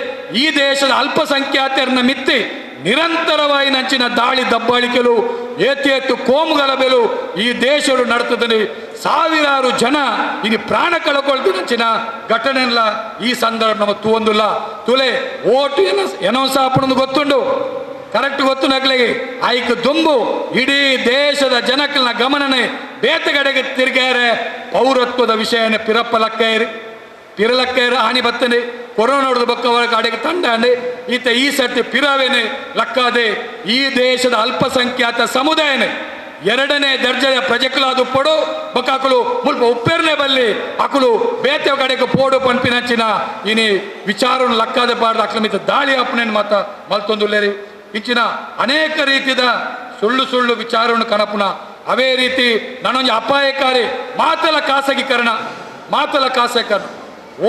ಈ ದೇಶದ ಅಲ್ಪಸಂಖ್ಯಾತರನ್ನ ಮಿತ್ತಿ ನಿರಂತರವಾಗಿ ನಂಚಿನ ದಾಳಿ ದಬ್ಬಾಳಿಕೆಲು ಏತೇತು ಕೋಮುಗಲಬೆಲು ಈ ದೇಶಡು ನಡ್ತದನೆ ಸಾವಿರಾರು ಜನ ಇನಿ ಪ್ರಾಣ ಕಳ್ಕೊಳ್ತೀನಿ ನಂಚಿನ ಘಟನೆಲ್ಲ ಈ ಸಂದರ್ಭ ನಮ್ಮ ತೂವೊಂದುಲ್ಲ. ತುಲೆ ಓಟು ಎನೌನ್ಸ್ ಆಪಣಂದು ಗೊತ್ತುಂಡು, ಕರೆಕ್ಟ್ ಗೊತ್ತು ನಗ್ಲಿಗೆ ಆಯ್ಕೆ ದುಂಬು ಇಡೀ ದೇಶದ ಜನಕ್ಕಲ್ನ ಗಮನನೆ ಬೇತಗಡೆಗೆ ತಿರುಗಾರೆ ಪೌರತ್ವದ ವಿಷಯನೇ ಪಿರಪ್ಪ ಲಕ್ಕೈರಿ ಪಿರಲಕ್ಕೈರು ಆನಿ ಬತ್ತನೆ ಕೊರೋನಾ ಹೊಡೆದ ಬಕ್ಕವರ ಕಡೆಗೆ ತಂಡಾಂಡೆ ಈತ ಈ ಸರ್ತಿ ಪಿರವೇನೆ ಲಕ್ಕಾದೆ ಈ ದೇಶದ ಅಲ್ಪಸಂಖ್ಯಾತ ಸಮುದಾಯನೇ ಎರಡನೇ ದರ್ಜೆಯ ಪ್ರಜೆಕುಲಾದು ಪೊಡು ಬಕ್ಕಾಕುಲು ಮುಲ್ಪ ಉಪ್ಪೇರ್ನೆ ಬಲ್ಲಿ ಅಕುಲು ಬೇತೆ ಕಡೆಗೆ ಪೋಡು ಪನ್ಪಿನಂಚಿನ ಇನಿ ವಿಚಾರವನ್ನು ಲಕ್ಕಾದೆ ಪಾಡ್ದ ಅಕ್ರಮಿತ ದಾಳಿ ಅಪ್ಪನೇನು ಮಾತ ಮಲ್ತೊಂದುಲ್ಲೇರಿ. ಇಂಚಿನ ಅನೇಕ ರೀತಿಯ ಸುಳ್ಳು ಸುಳ್ಳು ವಿಚಾರವನ್ನು ಕನಪುನ ಅವೇ ರೀತಿ ನಾನೊಂದು ಅಪಾಯಕಾರಿ ಮಾತಲ ಖಾಸಗೀಕರಣ ಮಾತಲ ಖಾಸಗೀಕರಣ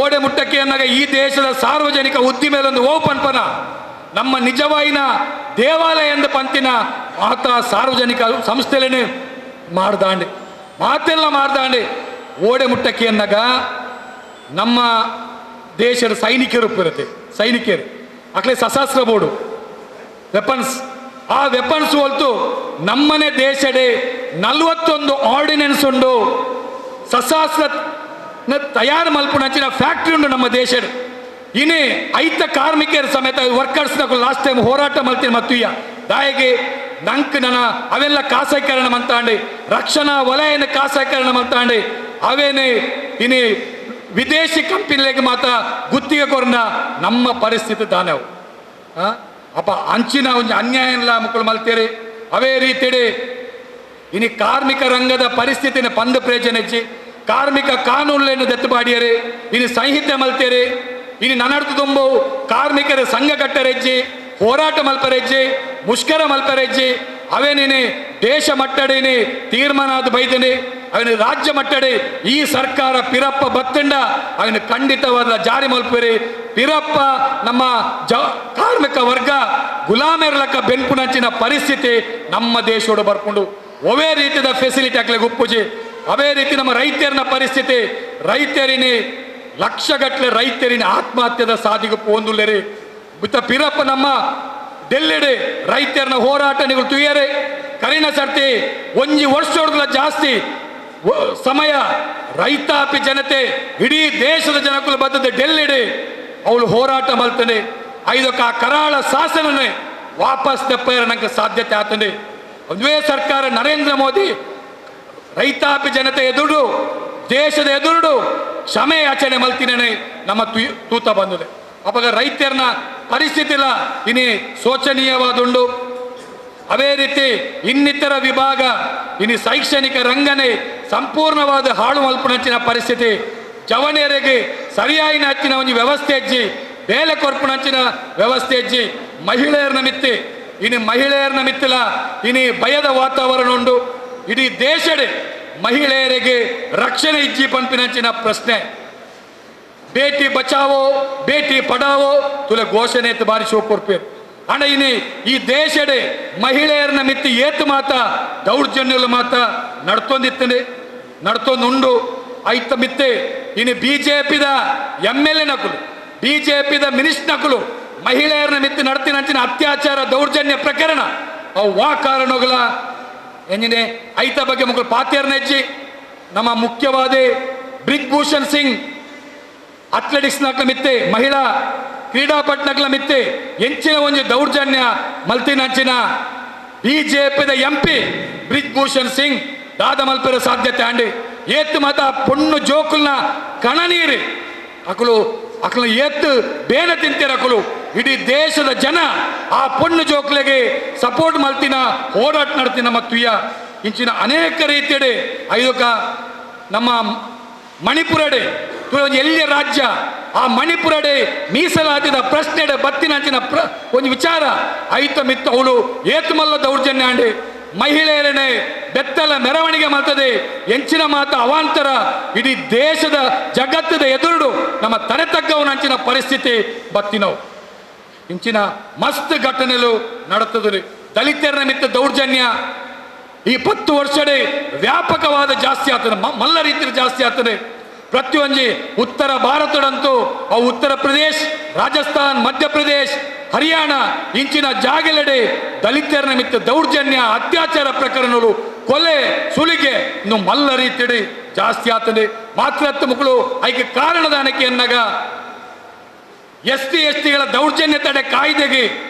ಓಡೆ ಮುಟ್ಟಕ್ಕೆ ಅನ್ನಾಗ ಈ ದೇಶದ ಸಾರ್ವಜನಿಕ ಉದ್ದಿಮೆಲೊಂದು ಓಪನ್ಪನ ನಮ್ಮ ನಿಜವಾಯಿನ ದೇವಾಲಯ ಎಂದು ಪಂತಿನ ಮಾತ ಸಾರ್ವಜನಿಕ ಸಂಸ್ಥೆಲೇನೆ ಮಾಡ್ದಾಂಡೆ ಮಾತೆಲ್ಲ ಮಾಡ್ದಾಂಡೆ. ಓಡೆ ಮುಟ್ಟಕ್ಕೆ ಅನ್ನಾಗ ನಮ್ಮ ದೇಶದ ಸೈನಿಕರು ಇರುತ್ತೆ ಸೈನಿಕರು ಅಕ್ಲೆ ಸಶಸ್ತ್ರ ಬೋರ್ಡು ವೆಪನ್ಸ್ ಆ ವೆಪನ್ಸ್ ಹೊಲ್ತು ನಮ್ಮನೆ ದೇಶಡೆ 41 ಆರ್ಡಿನೆನ್ಸ್ ಉಂಡು ಸಶಸ್ತ್ರ ತಯಾರು ಮಲ್ಪುನಂಚಿನ ಫ್ಯಾಕ್ಟ್ರಿ ಉಂಡು ನಮ್ಮ ದೇಶಡ್. ಇನಿ ಐತ ಕಾರ್ಮಿಕರ ಸಮೇತ ವರ್ಕರ್ಸ್ ಲಾಸ್ಟ್ ಟೈಮ್ ಹೋರಾಟ ಮಲ್ತೀನಿ ಮತ್ತು ದಾಯಿಗೆ ನಂಕ್ ನನ್ನ ಅವೆಲ್ಲ ಖಾಸಗೀಕರಣ ಮಂತಾಂಡೆ ರಕ್ಷಣಾ ವಲಯನ ಖಾಸಗೀಕರಣ ಮಂತಾಂಡೆ ಅವೇನೆ ಇನಿ ವಿದೇಶಿ ಕಂಪನಿಗಳಿಗೆ ಮಾತ್ರ ಗುತ್ತಿಗೆ ಕೊರನ ನಮ್ಮ ಪರಿಸ್ಥಿತಿ ದಾನವು ಅಪ್ಪ ಅಂಚಿನ ಒಂದು ಅನ್ಯಾಯ ಎಲ್ಲ ಮಕ್ಕಳು ಮಲ್ತೀರಿ. ಅವೇ ರೀತಿಯಡಿ ಇನಿ ಕಾರ್ಮಿಕ ರಂಗದ ಪರಿಸ್ಥಿತಿನ ಪಂದು ಪ್ರೇಜನೆಚ್ಚಿ ಕಾರ್ಮಿಕ ಕಾನೂನುಗಳನ್ನು ದತ್ತುಪಾಡಿಯರಿ ಇನಿ ಸಂಹಿತೆ ಮಲ್ತೇರಿ ಇನಿ ನನ್ನಡ್ತು ತುಂಬು ಕಾರ್ಮಿಕರ ಸಂಘ ಕಟ್ಟರೆಜ್ಜಿ ಹೋರಾಟ ಮಲ್ಪರೆಜ್ಜಿ ಮುಷ್ಕರ ಮಲ್ಪರೆಜ್ಜಿ ಅವೇನೇನೆ ದೇಶ ಮಟ್ಟಡೇನೆ ತೀರ್ಮಾನ ಅದು ಬೈದನೆ. ಅವನ ರಾಜ್ಯ ಮಟ್ಟಡೆ ಈ ಸರ್ಕಾರ ಪಿರಪ್ಪ ಬತ್ತಂಡ ಅವನ ಖಂಡಿತವಾದ ಜಾರಿ ಮಲ್ಪೇರಿ. ಪಿರಪ್ಪ ನಮ್ಮ ಕಾರ್ಮಿಕ ವರ್ಗ ಗುಲಾಮೆರ್ಲಕ್ಕ ಬೆನ್ಪುನಂಚಿನ ಪರಿಸ್ಥಿತಿ ನಮ್ಮ ದೇಶೋಡು ಬರ್ಕೊಂಡು ಒವೇ ರೀತಿಯ ಫೆಸಿಲಿಟಿ ಆಗ್ಲಿಕ್ಕೆ ಉಪ್ಪುಜಿ. ಅವೇ ರೀತಿ ನಮ್ಮ ರೈತರನ್ನ ಪರಿಸ್ಥಿತಿ, ರೈತರಿನಿ ಲಕ್ಷಗಟ್ಟಲೆ ರೈತರಿನ ಆತ್ಮಹತ್ಯೆದ ಸಾದಿಗೆ ಪೋಂದುಲ್ಲೇರಿ. ಬಿತ್ತ ಪಿರಪ್ಪ ನಮ್ಮ ಡೆಲ್ಲಿಡೆ ರೈತರನ್ನ ಹೋರಾಟ ನೀವು ತುಯ್ಯರೆ ಕರಿನ ಸರ್ತಿ ಒಂಜಿ ವರ್ಷ ಜಾಸ್ತಿ ಸಮಯ ರೈತಾಪಿ ಜನತೆ ಇಡೀ ದೇಶದ ಜನಕುಲು ಬದ್ಧತೆ ಡೆಲ್ಲಿಡೆ ಅವಳು ಹೋರಾಟ ಮಲ್ತಾನೆ. ಐದಕ್ಕೆ ಆ ಕರಾಳ ಶಾಸನನೇ ವಾಪಸ್ ತೆಪ್ಪೇರ ನಂಗೆ ಸಾಧ್ಯತೆ ಆತನೆ. ಅದುವೇ ಸರ್ಕಾರ ನರೇಂದ್ರ ಮೋದಿ ರೈತಾಪಿ ಜನತೆ ಎದುರು ದೇಶದ ಎದುರು ಕ್ಷಮೆ ಯಾಚನೆ ಮಲ್ತಿನೇ ನಮ್ಮ ತೂತ ಬಂದಿದೆ. ಅವಾಗ ರೈತರನ್ನ ಪರಿಸ್ಥಿತಿ ಇಲ್ಲ ಇನಿ ಶೋಚನೀಯವಾದುಂಡು. ಅದೇ ರೀತಿ ಇನ್ನಿತರ ವಿಭಾಗ ಇನಿ ಶೈಕ್ಷಣಿಕ ರಂಗನೆ ಸಂಪೂರ್ಣವಾದ ಹಾಳು ಮಲ್ಪುನಂಚಿನ ಪರಿಸ್ಥಿತಿ, ಜವನಿಯರಿಗೆ ಸರಿಯಾಯಿನ ಹಚ್ಚಿನ ಒಂದು ವ್ಯವಸ್ಥೆ ಅಜ್ಜಿ, ಬೇಲೆ ಕೊರ್ಪುನಂಚಿನ ವ್ಯವಸ್ಥೆ ಅಜ್ಜಿ, ಮಹಿಳೆಯರನ್ನ ಮಿತ್ತಿ ಇನಿ ಮಹಿಳೆಯರನ್ನ ಮಿತ್ತಿಲ ಇನಿ ಭಯದ ವಾತಾವರಣ ಉಂಡು. ಇಡೀ ದೇಶಡೆ ಮಹಿಳೆಯರಿಗೆ ರಕ್ಷಣೆ ಇಜ್ಜಿ ಪಂಪಿನಂಚಿನ ಪ್ರಶ್ನೆ. ಬೇಟಿ ಬಚಾವೋ ಬೇಟಿ ಪಡಾವೋ ತುಲೆ ಘೋಷಣೆ ಬಾರಿ ಶೋಕೊರ್ಪೇರು. ಅಣ್ಣ ಇನಿ ಈ ದೇಶಡೆ ಮಹಿಳೆಯರನ್ನ ಮಿತ್ತಿ ಏತು ಮಾತ ದೌರ್ಜನ್ಯಲ ಮಾತ ನಡ್ತೊಂದಿತ್ತನೆ ನಡ್ತೊಂದುಂಡು. ಐತ ಮಿತ್ತೆ ಇನಿ ಬಿಜೆಪಿದ MLA ನಕಲು ಬಿಜೆಪಿದ ಮಿನಿಸ್ಟರ್ ನಕಲು ಮಹಿಳೆಯರನ್ನ ಮಿತ್ತಿ ನಡ್ತಿನಂಚಿನ ಅತ್ಯಾಚಾರ ದೌರ್ಜನ್ಯ ಪ್ರಕರಣ ಅವು ವಾ ಕಾರಣಗಳ ಎಂಜಿನೆ ಐತ ಬಗ್ಗೆ ಮಕ್ಕಳು ಪಾತ್ಯರ್ನ ಹೆಜ್ಜಿ. ನಮ್ಮ ಮುಖ್ಯವಾದ ಬ್ರಿಜ್ ಭೂಷಣ್ ಸಿಂಗ್ ಅಥ್ಲೆಟಿಕ್ಸ್ ನಕಲ ಮಿತ್ತೆ ಮಹಿಳಾ ಕ್ರೀಡಾಪಟ್ಟಣಗಳ ಮಿತ್ತೆ ಎಂಚಿನ ಒಂದು ದೌರ್ಜನ್ಯ ಮಲ್ತಿನಂಚಿನ ಬಿಜೆಪಿದ MP Brij Bhushan Singh ದಾದ ಮಲ್ಪೆರ ಸಾಧ್ಯತೆ ಆಂಡಿ. ಏತ್ತು ಮಾತ ಪೊಣ್ಣು ಜೋಕುಲ್ನ ಕಣನೀರು ಅಕಲು ಅಕಲು ಏತ್ತು ಬೇನ ತಿಂತೀರ ಅಕಲು ಇಡೀ ದೇಶದ ಜನ ಆ ಪೊಣ್ಣು ಜೋಕ್ಲೆಗೆ ಸಪೋರ್ಟ್ ಮಲ್ತಿನ ಹೋರಾಟ ನಡ್ತಿನ ನಮ್ಮ ತುಯ್ಯ ಇಂಚಿನ ಅನೇಕ ರೀತಿಯಡೆ ಐದಕ ನಮ್ಮ ಮಣಿಪುರಡೆ ಒಂದು ಎಲ್ಲಿಯ ರಾಜ್ಯ ಆ ಮಣಿಪುರಡೆ ಮೀಸಲಾತಿದ ಪ್ರಶ್ನೆಡೆ ಬತ್ತಿನಂಚಿನ ಒಂದು ವಿಚಾರ ಐತ ಮಿತ್ತು ಅವಳು ಏತುಮಲ್ಲ ದೌರ್ಜನ್ಯ ಅಂಡಿ ಮಹಿಳೆಯರನ್ನೇ ಬೆತ್ತಲ ಮೆರವಣಿಗೆ ಮಾಡ್ತದೆ ಎಂಚಿನ ಮಾತ ಅವಾಂತರ ಇಡೀ ದೇಶದ ಜಗತ್ತದ ಎದುರು ನಮ್ಮ ತಲೆ ತಗ್ಗವನಂಚಿನ ಪರಿಸ್ಥಿತಿ ಬತ್ತಿನವು. ಇಂಚಿನ ಮಸ್ತ್ ಘಟನೆಗಳು ನಡತದೆ. ದಲಿತರ ನಿಮಿತ್ತ ದೌರ್ಜನ್ಯ ಈ 10 ವರ್ಷಡೆ ವ್ಯಾಪಕವಾದ ಜಾಸ್ತಿ ಆಗ್ತದೆ, ಮಲ್ಲ ರೀತಿಯಲ್ಲಿ ಜಾಸ್ತಿ ಆಗ್ತದೆ. ಪ್ರತಿಯೊಂಜಿ ಉತ್ತರ ಭಾರತದಂತೂ ಅವು ಉತ್ತರ ಪ್ರದೇಶ್, ರಾಜಸ್ಥಾನ್, ಮಧ್ಯಪ್ರದೇಶ್, ಹರಿಯಾಣ ಇಂಚಿನ ಜಾಗಲೆಡೆ ದಲಿತರ ನಿಮಿತ್ತ ದೌರ್ಜನ್ಯ ಅತ್ಯಾಚಾರ ಪ್ರಕರಣಗಳು ಕೊಲೆ ಸುಲಿಗೆ ಇನ್ನು ಮಲ್ಲ ರೀತಿಯಡಿ ಜಾಸ್ತಿ ಆಗ್ತದೆ. ಮಾತ್ರ ಮಕ್ಕಳು ಐಕೆ ಕಾರಣದಾನಕ್ಕೆ ಎನ್ನಾಗ SC STಗಳ ದೌರ್ಜನ್ಯ ತಡೆ ಕಾಯ್ದೆಗೆ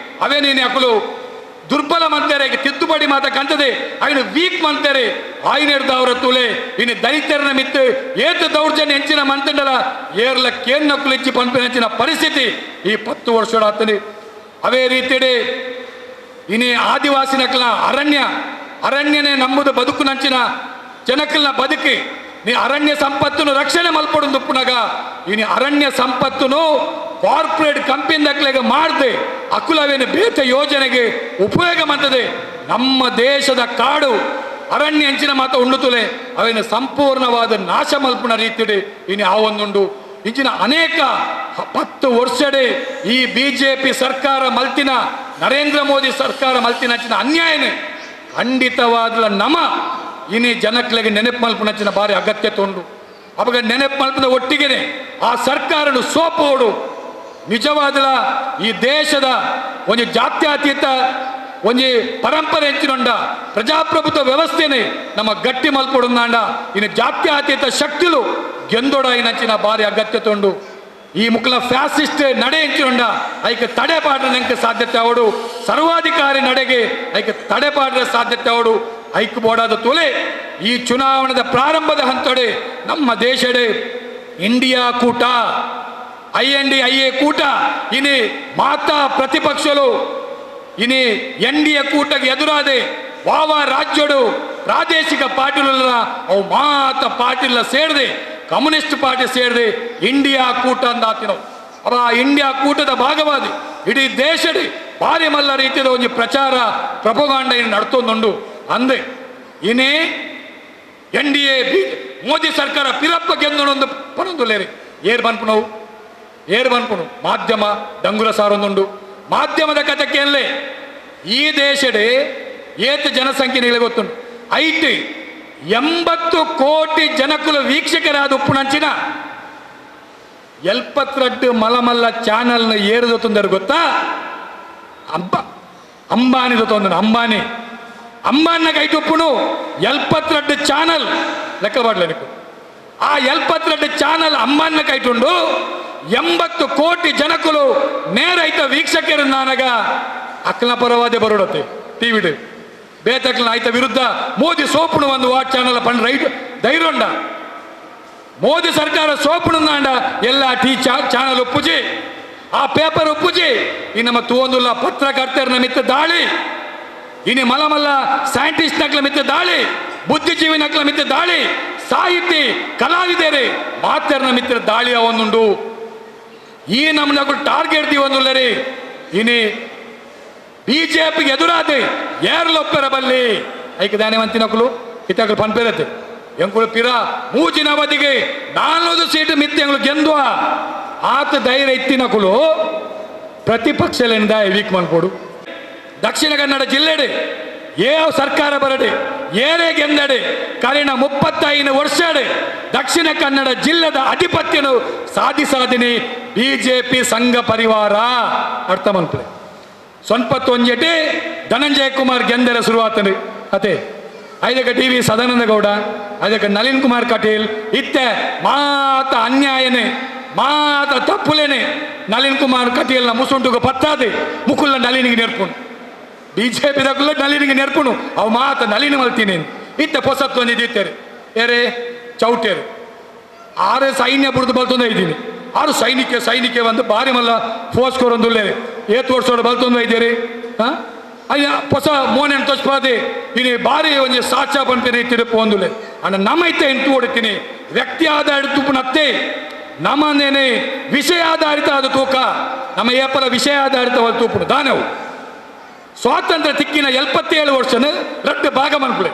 ಅವೇನೇನೆ ಅಕಲು ದುರ್ಬಲ ಮಂತಾರೆ ತಿದ್ದುಪಡಿ ಮಾತ ಕಂತದೆ ఆయన ವೀಕ್ ಮಂತಾರೆ ಆಯ್ನೆಡ್ದವರ ತುಲೆ ಇನ್ನು ದಲಿತರ ನಿಮಿತ್ತ ಏತ ದೌರ್ಜನ್ಯ ಹೆಂಚಿನ ಮಂತಂಡಲ ಏರ್ಲ ಕೇನ್ನಕ್ಕುಲು ಹೆಚ್ಚಿ ಪಂಪಿನ ಪರಿಸ್ಥಿತಿ ಈ 10 ವರ್ಷ ಆತನೆ. ಅವೇ ರೀತಿಯಡೆ ಇನಿ ಆದಿವಾಸಿ ನಕಲ ಅರಣ್ಯ ಅರಣ್ಯನೇ ನಂಬುದು ಬದುಕು ನಂಚಿನ ಜನಕಲ್ನ ಬದುಕಿ ನೀ ಅರಣ್ಯ ಸಂಪತ್ತನ್ನು ರಕ್ಷಣೆ ಮಲ್ಪಡು ದುಪ್ಪುನಗ ಇನಿ ಅರಣ್ಯ ಸಂಪತ್ತನ್ನು ಕಾರ್ಪೊರೇಟ್ ಕಂಪನಿ ದಕ್ಕಲೆಗೆ ಮಾಡದೆ ಅಕುಲವೇನು ಬೇತ ಯೋಜನೆಗೆ ಉಪಯೋಗ ಮಾಡ್ತದೆ. ನಮ್ಮ ದೇಶದ ಕಾಡು ಅರಣ್ಯ ಹೆಂಚಿನ ಮಾತ ಉಂಡುತ್ತಲೆ ಅವೇನು ಸಂಪೂರ್ಣವಾದ ನಾಶ ಮಲ್ಪುನ ರೀತಿಡೆ ಇನಿ ಆ ಒಂದುಂಡು. ಇಂಚಿನ ಅನೇಕ 10 ವರ್ಷಡೆ ಈ ಬಿಜೆಪಿ ಸರ್ಕಾರ ಮಲ್ತಿನ ನರೇಂದ್ರ ಮೋದಿ ಸರ್ಕಾರ ಮಲ್ತಿನ ಅನ್ಯಾಯನೇ ಖಂಡಿತವಾದ ನಮ ಇನಿ ಜನಕ್ಲೆಗೆ ನೆನಪು ಮಲ್ಪುನಂಚಿನ ಭಾರಿ ಅಗತ್ಯ ತೊಂಡು. ಅವಾಗ ನೆನಪು ಮಲ್ಪದ ಒಟ್ಟಿಗೆನೆ ಆ ಸರ್ಕಾರನು ಸೋಪೋಡು ನಿಜವಾದಲ ಈ ದೇಶದ ಒಂದು ಜಾತ್ಯತೀತ ಒಂದು ಪರಂಪರೆ ಹೆಚ್ಚಿನೊಂಡ ಪ್ರಜಾಪ್ರಭುತ್ವ ವ್ಯವಸ್ಥೆನೆ ನಮ್ಮ ಗಟ್ಟಿ ಮಲ್ಪೊಡುಂದಾಂಡ ಇನ್ನು ಜಾತ್ಯತೀತ ಶಕ್ತಿಲು ಗೆಂದೊಡ ಇನ್ನಂಚಿನ ಭಾರಿ ಅಗತ್ಯ ತೊಂಡು. ಈ ಮುಕ್ಕಲ ಫ್ಯಾಸಿಸ್ಟ್ ನಡೆ ಹೆಂಚಿನೊಂಡ ಐಕೆ ತಡೆ ಪಾಡ್ರ ಸಾಧ್ಯತೆ ಅವಡು, ಸರ್ವಾಧಿಕಾರಿ ನಡೆಗೆ ಐಕೆ ತಡೆ ಪಾಡ್ರ ಸಾಧ್ಯತೆ ಅವಡು. ಐಕ್ ಬೋಡಾದ ತುಲೆ ಈ ಚುನಾವಣೆದ ಪ್ರಾರಂಭದ ಹಂತಡೆ ನಮ್ಮ ದೇಶಡೆ ಇಂಡಿಯಾ ಕೂಟ INDIA ಕೂಟ ಇನಿ ಮಾತಾ ಪ್ರತಿಪಕ್ಷಲು ಇನಿ NDA ಕೂಟಕ್ಕೆ ಎದುರಾದೆ ವಾವ ರಾಜ್ಯಡು ಪ್ರಾದೇಶಿಕ ಪಾರ್ಟಿಲ ಅವು ಮಾತ ಪಾರ್ಟಿಲ ಸೇರಿದೆ ಕಮ್ಯುನಿಸ್ಟ್ ಪಾರ್ಟಿ ಸೇರಿದೆ ಇಂಡಿಯಾ ಕೂಟ ಅಂದಾತಿನವು. ಅವ ಇಂಡಿಯಾ ಕೂಟದ ಭಾಗವಾದಿ ಇಡೀ ದೇಶಡಿ ಭಾರಿ ಮಲ್ಲ ರೀತಿಯ ಒಂದು ಪ್ರಚಾರ ಪ್ರಪಗಾಂಡ ನಡ್ತೊಂದುಂಡು. ಅಂದೆ ಇನಿ ಎನ್ ಡಿ ಎ ಮೋದಿ ಸರ್ಕಾರ ಪಿರಪ್ಪ ಗೆಂದೊಂದು ಪನೊಂದುಲ್ಲೇರಿ ಏರ್ ಬನ್ಪುನವು ಏರ್ ಬನ್ಪುನು ಮಾಧ್ಯಮ ಡಂಗುರ ಸಾರೊಂದುಂಡು ಮಾಧ್ಯಮದ ಕಥೆಕೇನ್ಲೆ ಈ ದೇಶಡೆ ಏತ್ ಜನಸಂಖ್ಯೆ ನಿಗಲೆ ಗೊತ್ತುಂಟು ಐಟ್ 80 ಕೋಟಿ ಜನಕುಲು ವೀಕ್ಷಕರಾದ ಉಪ್ಪುನಂಚಿನ 72 ಮಲಮಲ್ಲ ಚಾನಲ್ನ ಏರುದು ತೊಂದರೆ ಗೊತ್ತಾ ಅಂಬಾನಿದು ತೊಂದರೆ ಅಂಬಾನಿ ಅಂಬಾನ ಕೈಟುಪ್ಪುನು 72 ಚಾನಲ್ ಲೆಕ್ಕ ಮಾಡಲ ನೀಕು ಆ 72 ಚಾನಲ್ ಅಂಬಾನ ಕೈಟುಂಡು 80 ಕೋಟಿ ಜನಕುಲು ನೇರೈತ ವೀಕ್ಷಕರು ನಾನಗ ಅಕ್ಕನ ಪರವಾದೆ ಬರೋಡತ್ತೆ ಟಿವಿಡು ಬೇತಕ್ಲ ಆಯ್ತ ವಿರುದ್ಧ ಮೋದಿ ಸೋಪುನು ಒಂದು what channel ಪಂಡ್ ರೈಟ್ ಧೈರ್ಯಂಡ ಮೋದಿ ಸರ್ಕಾರ ಸೋಪುನು ನಾಂಡ ಎಲ್ಲ ಟಿ ಚಾನಲ್ ಒಪ್ಪುಜಿ ಆ ಪೇಪರ್ ಒಪ್ಪುಜಿ ಈ ನಮ್ಮ ತೂವೊಂದುಲ್ಲ ಪತ್ರಕರ್ತರ ಮಿತ್ತ ದಾಳಿ ಇನಿ ಮಲಮಲ್ಲ ಸೈಂಟಿಸ್ಟ್ ನಕ್ಲ ಮಿತ್ತ ದಾಳಿ ಬುದ್ಧಿಜೀವಿ ನಕ್ಲ ಮಿತ್ತ ದಾಳಿ ಸಾಹಿತಿ ಕಲಾವಿದರೆ ಮಾತರ್ನ ಮಿತ್ರ ದಾಳಿಯ ಒಂದುಂಡು ಈ ನಮ್ಮ ಟಾರ್ಗೆಟ್ ದಿವೊಂದುಲ್ಲರಿ ಇನಿ ಬಿಜೆಪಿಗೆ ಎದುರಾದೆ ಏರ್ಲೊಪ್ಪರ ಬಲ್ಲಿ ಐಕೆ ದಾನೆ ಮಂತಿನಕುಲು ಇತ್ತಕಲು ಪನ್ಪೇರತ್ತೆ ಎಂಕುಲು ಪಿರ ಮೂಜಿನ ಅವಧಿಗೆ 400 ಸೀಟು ಮಿತ್ತೆ ಎಂಗಳು ಗೆಂದುವ ಆತ ಧೈರ್ಯ ಇತ್ತಿನಕುಲು ಪ್ರತಿಪಕ್ಷಲಿಂದ ವೀಕ್ ಮನ್ಕೊಡು ದಕ್ಷಿಣ ಕನ್ನಡ ಜಿಲ್ಲೆಡೆ ಏ ಸರ್ಕಾರ ಬರಡೆ ಏರೇ ಗೆಂದಡೆ ಕರಿಣ 35 ವರ್ಷಡೆ ದಕ್ಷಿಣ ಕನ್ನಡ ಜಿಲ್ಲೆದ ಅಧಿಪತ್ಯನು ಸಾಧಿಸಾದಿನಿ ಬಿಜೆಪಿ ಸಂಘ ಪರಿವಾರ ಅರ್ಥ ಮನ್ಪುಲೆ ಸೊನ್ಪತ್ತೊಂಜೆಟಿ ಧನಂಜಯ ಕುಮಾರ್ ಗೆಂದರ ಶುರುವಾತನು ಅತೆ ಐದಕ್ಕೆ ಟಿ ವಿ ಸದಾನಂದ ಗೌಡ ಅದಕ್ಕೆ ನಳಿನ್ ಕುಮಾರ್ ಕಟೀಲ್ ಇತ್ತೆ ಮಾತ ಅನ್ಯಾಯನೆ ಮಾತ ತಪ್ಪುಲೇನೆ ನಳಿನ್ ಕುಮಾರ್ ಕಟೀಲ್ನ ಮುಸುಂಟುಗು ಪತ್ತಾದೆ ಮುಕುಲ್ಲ ನಳಿನಿಗೆ ನೆರ್ಪುನು ಬಿಜೆಪಿ ದಕ್ಕುಲ್ಲ ನಳಿನಿಗೆ ನೆರ್ಪುನು ಅವು ಮಾತ ನಳಿನ ಮಲ್ತೀನಿ ಇತ್ತೆ ಪೊಸತ್ತೊಂದು ಇತ್ತೇರು ಏರೇ ಚೌಟೇರು ಆರು ಸೈನ್ಯ ಬುಡ್ದು ಬಲ್ತೊಂದು ಇದ್ದೀನಿ ಆರು ಸೈನಿಕ ಸೈನಿಕ ಒಂದು ಬಾರಿ ಮಲ್ಲ ಫೋರ್ಸ್ ಕೊರೊಂದುಲ್ಲೇರಿ ಏತ್ ವರ್ಷೋಡು ಬಲ್ತೊಂದು ಇದ್ದೀರಿ ಹಾಂ ಅಯ್ಯ ಹೊಸ ಮೋನೆನ್ ತೊಚ್ಪಾದೆ ಇನಿ ಬಾರಿ ಒಂಜಿ ಸಾಚ ಪನ್ಪಿನ ತಿರುಪು ಒಂದುಲೆ ಅಣ್ಣ ನಮ್ಮ ಇತ್ತೆ ಎಂತು ಓಡ್ತೀನಿ ವ್ಯಕ್ತಿ ಆಧಾರಿತ ತುಪ್ಪುನತ್ತೆ ನಮ್ಮನೇನೆ ವಿಷಯ ಆಧಾರಿತ ಅದು ತೂಕ ನಮ್ಮ ಏಪಲ ವಿಷಯ ಆಧಾರಿತವಾದ ತೂಪುನು ದಾನವು ಸ್ವಾತಂತ್ರ್ಯ ತಿಕ್ಕಿನ 77 ವರ್ಷನ ರಡ್ಡು ಭಾಗ ಮನ್ಪುಲೆ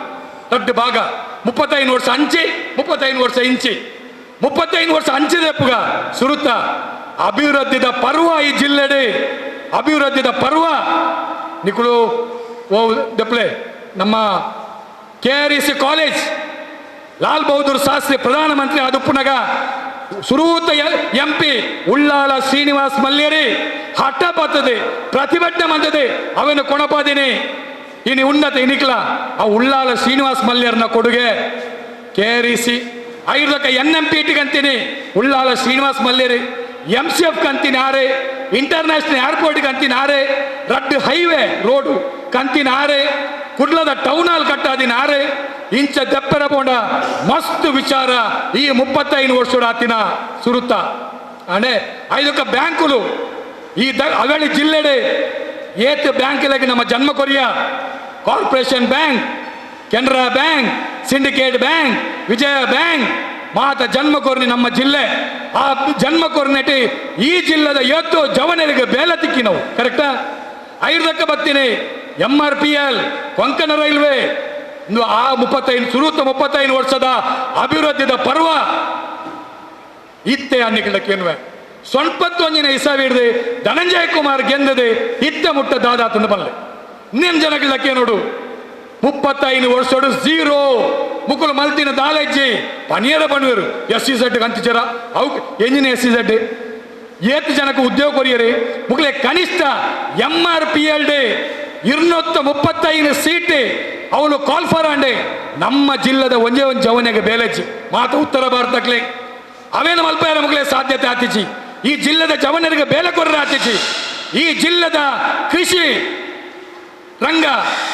ರಡ್ಡು ಭಾಗ 35 ವರ್ಷ ಅಂಚೆ 35 ವರ್ಷ ಇಂಚೆ 35 ವರ್ಷ ಅಂಚಿದೆಪ್ಪುಗ ಸುರುತ ಅಭಿವೃದ್ಧಿದ ಪರ್ವ ಈ ಜಿಲ್ಲೆಡೆ ಅಭಿವೃದ್ಧಿದ ಪರ್ವ ನಿಕುಲು ಓ ದೆಪ್ಲೆ ನಮ್ಮ K R E C college Lal Bahadur Shastri ಪ್ರಧಾನಮಂತ್ರಿ ಅದುಪ್ಪುನಗ ಸುರೂತ ಎಂ ಪಿ ಉಳ್ಳಾಲ ಶ್ರೀನಿವಾಸ್ ಮಲ್ಯರಿ ಹಠ ಬರ್ತದೆ ಪ್ರತಿಭಟನೆ ಮಂತದೆ ಅವನು ಕೊಣಪಾದಿನಿ ಇನಿ ಉನ್ನತ ಇನಿಕ್ಲ ಆ ಉಳ್ಳಾಲ ಶ್ರೀನಿವಾಸ್ ಮಲ್ಯರ್ನ ಕೊಡುಗೆ ಕೆ ಆರ್ ಇ ಸಿ ಐದಕ್ಕೆ ಎನ್ ಎಂ ಪಿ ಟಿ ಅಂತೀನಿ ಉಳ್ಳಾಲ ಶ್ರೀನಿವಾಸ್ ಮಲ್ಯರಿ ಎಂ ಸಿ ಎಫ್ ಕಂತಿನ ಆರೆ ಇಂಟರ್ನ್ಯಾಷನಲ್ ಏರ್ಪೋರ್ಟ್ಗೆ ಅಂತಿನ ಆರೆ ರಡ್ಡು ಹೈವೇ ರೋಡು ಕಂತಿನ ಆರೆ ಕುಡ್ಲದ ಟೌನ್ ಹಾಲ್ ಕಟ್ಟಾದಿನ ಆರೆ ಇಂಚ ದೆಪ್ಪರ ಪೋಂಡ ಮಸ್ತ್ ವಿಚಾರ ಈ 35 ವರ್ಷದ ಆತಿನ ಸುರುತ ಅಂಡೆ ಐದಕ್ಕ ಬ್ಯಾಂಕುಲು ಈ ಅವೇಳಿ ಜಿಲ್ಲೆಡೆ ಏತ್ ಬ್ಯಾಂಕಿಲಾಗಿ ನಮ್ಮ ಜನ್ಮ ಕೊರಿಯ corporation bank Canara bank syndicate bank Vijaya bank ಮಾತ ಜನ್ಮ ಕೊರ್ನಿ ನಮ್ಮ ಜಿಲ್ಲೆ ಆ ಜನ್ಮ ಕೊರ್ನೆಟಿ ಈ ಜಿಲ್ಲೆದ ಏತ್ತು ಜವನರಿಗೆ ಬೇಲೆ ತಿಕ್ಕಿ ನಾವು ಕರೆಕ್ಟಾ ಐದಕ್ಕ ಬತ್ತೀನಿ M R P L Konkan railway ಆ 35 ಸುರುತ 35 ವರ್ಷದ ಅಭಿವೃದ್ಧಿದ ಪರ್ವ ಇತ್ತೆ ಅನ್ನಿಕ್ಕೇನುವೆ ಸೊನ್ಪತ್ತೊಂಜಿನ ಇಸಾವಿಡ್ದೆ ಧನಂಜಯ ಕುಮಾರ್ ಗೆಂದದೆ ಇತ್ತೆ ಮುಟ್ಟ ದಾದಾತಂದು ಬಲ್ಲೆ ಇನ್ನೇನು ಜನಗಳಕ್ಕೆ ನೋಡು 35 ವರ್ಷಡು 0 ಮುಕುಲು ಮಲ್ತಿನ ದಾಲಜ್ಜಿ ಪನಿಯರ ಪಣುವರು ಎಸ್ ಸಿ ಸೆಡ್ ಕಂತಿಚರ ಅವು ಎಂಜಿನ ಎಸ್ ಸಿ ಸೆಡ್ ಏತ್ ಜನಕ್ಕೆ ಉದ್ಯೋಗ ಕೊರಿಯರಿ ಮುಕುಲೆ ಕನಿಷ್ಠ M R P L D 235 seat ಅವನು ಕಾಲ್ಫರ್ ಅಂಡೆ ನಮ್ಮ ಜಿಲ್ಲೆದ ಒಂಜೇ ಒಂದು ಜವನಿಗೆ ಬೇಲೆಜ್ಜಿ ಮಾತು ಉತ್ತರ ಭಾರತಕ್ಕೆ ಅವೇನು ಮಲ್ಪೆಯ ಮುಗಲೇ ಸಾಧ್ಯತೆ ಆತಿಚಿ ಈ ಜಿಲ್ಲೆದ ಜವನರಿಗೆ ಬೇಲೆ ಕೊರ್ರ ಆತಿಚಿ ಈ ಜಿಲ್ಲೆದ ಕೃಷಿ ರಂಗ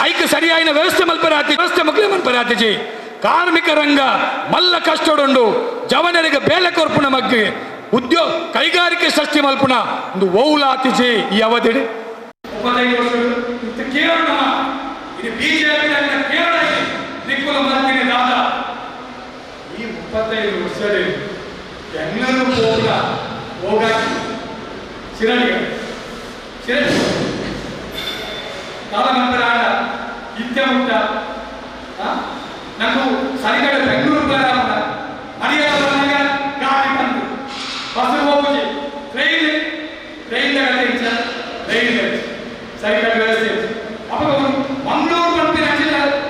ಐಕ್ ಸರಿಯಾದ ವ್ಯವಸ್ಥೆ ಮಲ್ಪರ ಆತಿ ವ್ಯವಸ್ಥೆ ಮುಗಲೇ ಮಲ್ಪರ ಆತಿಚಿ ಕಾರ್ಮಿಕ ರಂಗ ಮಲ್ಲ ಕಷ್ಟಡುಂಡು ಜವನರಿಗೆ ಬೇಲೆ ಕೊರ್ಪುಣ ಮಗ್ಗೆ ಉದ್ಯೋಗ ಕೈಗಾರಿಕೆ ಸೃಷ್ಟಿ ಮಲ್ಪುಣ ಒಂದು ಓಲ ಆತಿಚಿ ಈ ಅವಧಿ 35 ವರ್ಷಗಳು ಕೇರಳ ಇದು ಬಿಜೆಪಿ ಕೇರಳ ನಿಕ್ಕುಲ ಮಂತ್ರಿ ದಾದ ಈ 35 ವರ್ಷದಲ್ಲಿ ಬೆಂಗಳೂರು ಹೋಗ ಹೋಗಾಕಿ ಶಿರಡಿ ಶಿರಡಿ ಕಾಲನಂತರ ಆಡ ಇತ್ತೆ ಮುಟ್ಟ నాకు ಸರಿಗಡ ಬೆಂಗಳೂರು ಮರ್ಯಾದ ಗಾಡಿ ಬಂದು ಬಸ್ ಹೋಗುಜಿ ಟ್ರೈನ್ ಟ್ರೈನ್ ರೈಲ್ ಸರಿಗಡ ವ್ಯವಸ್ಥೆ ಅಪ್ಪ ಮಂಗಳೂರು ಪಂಪಿನ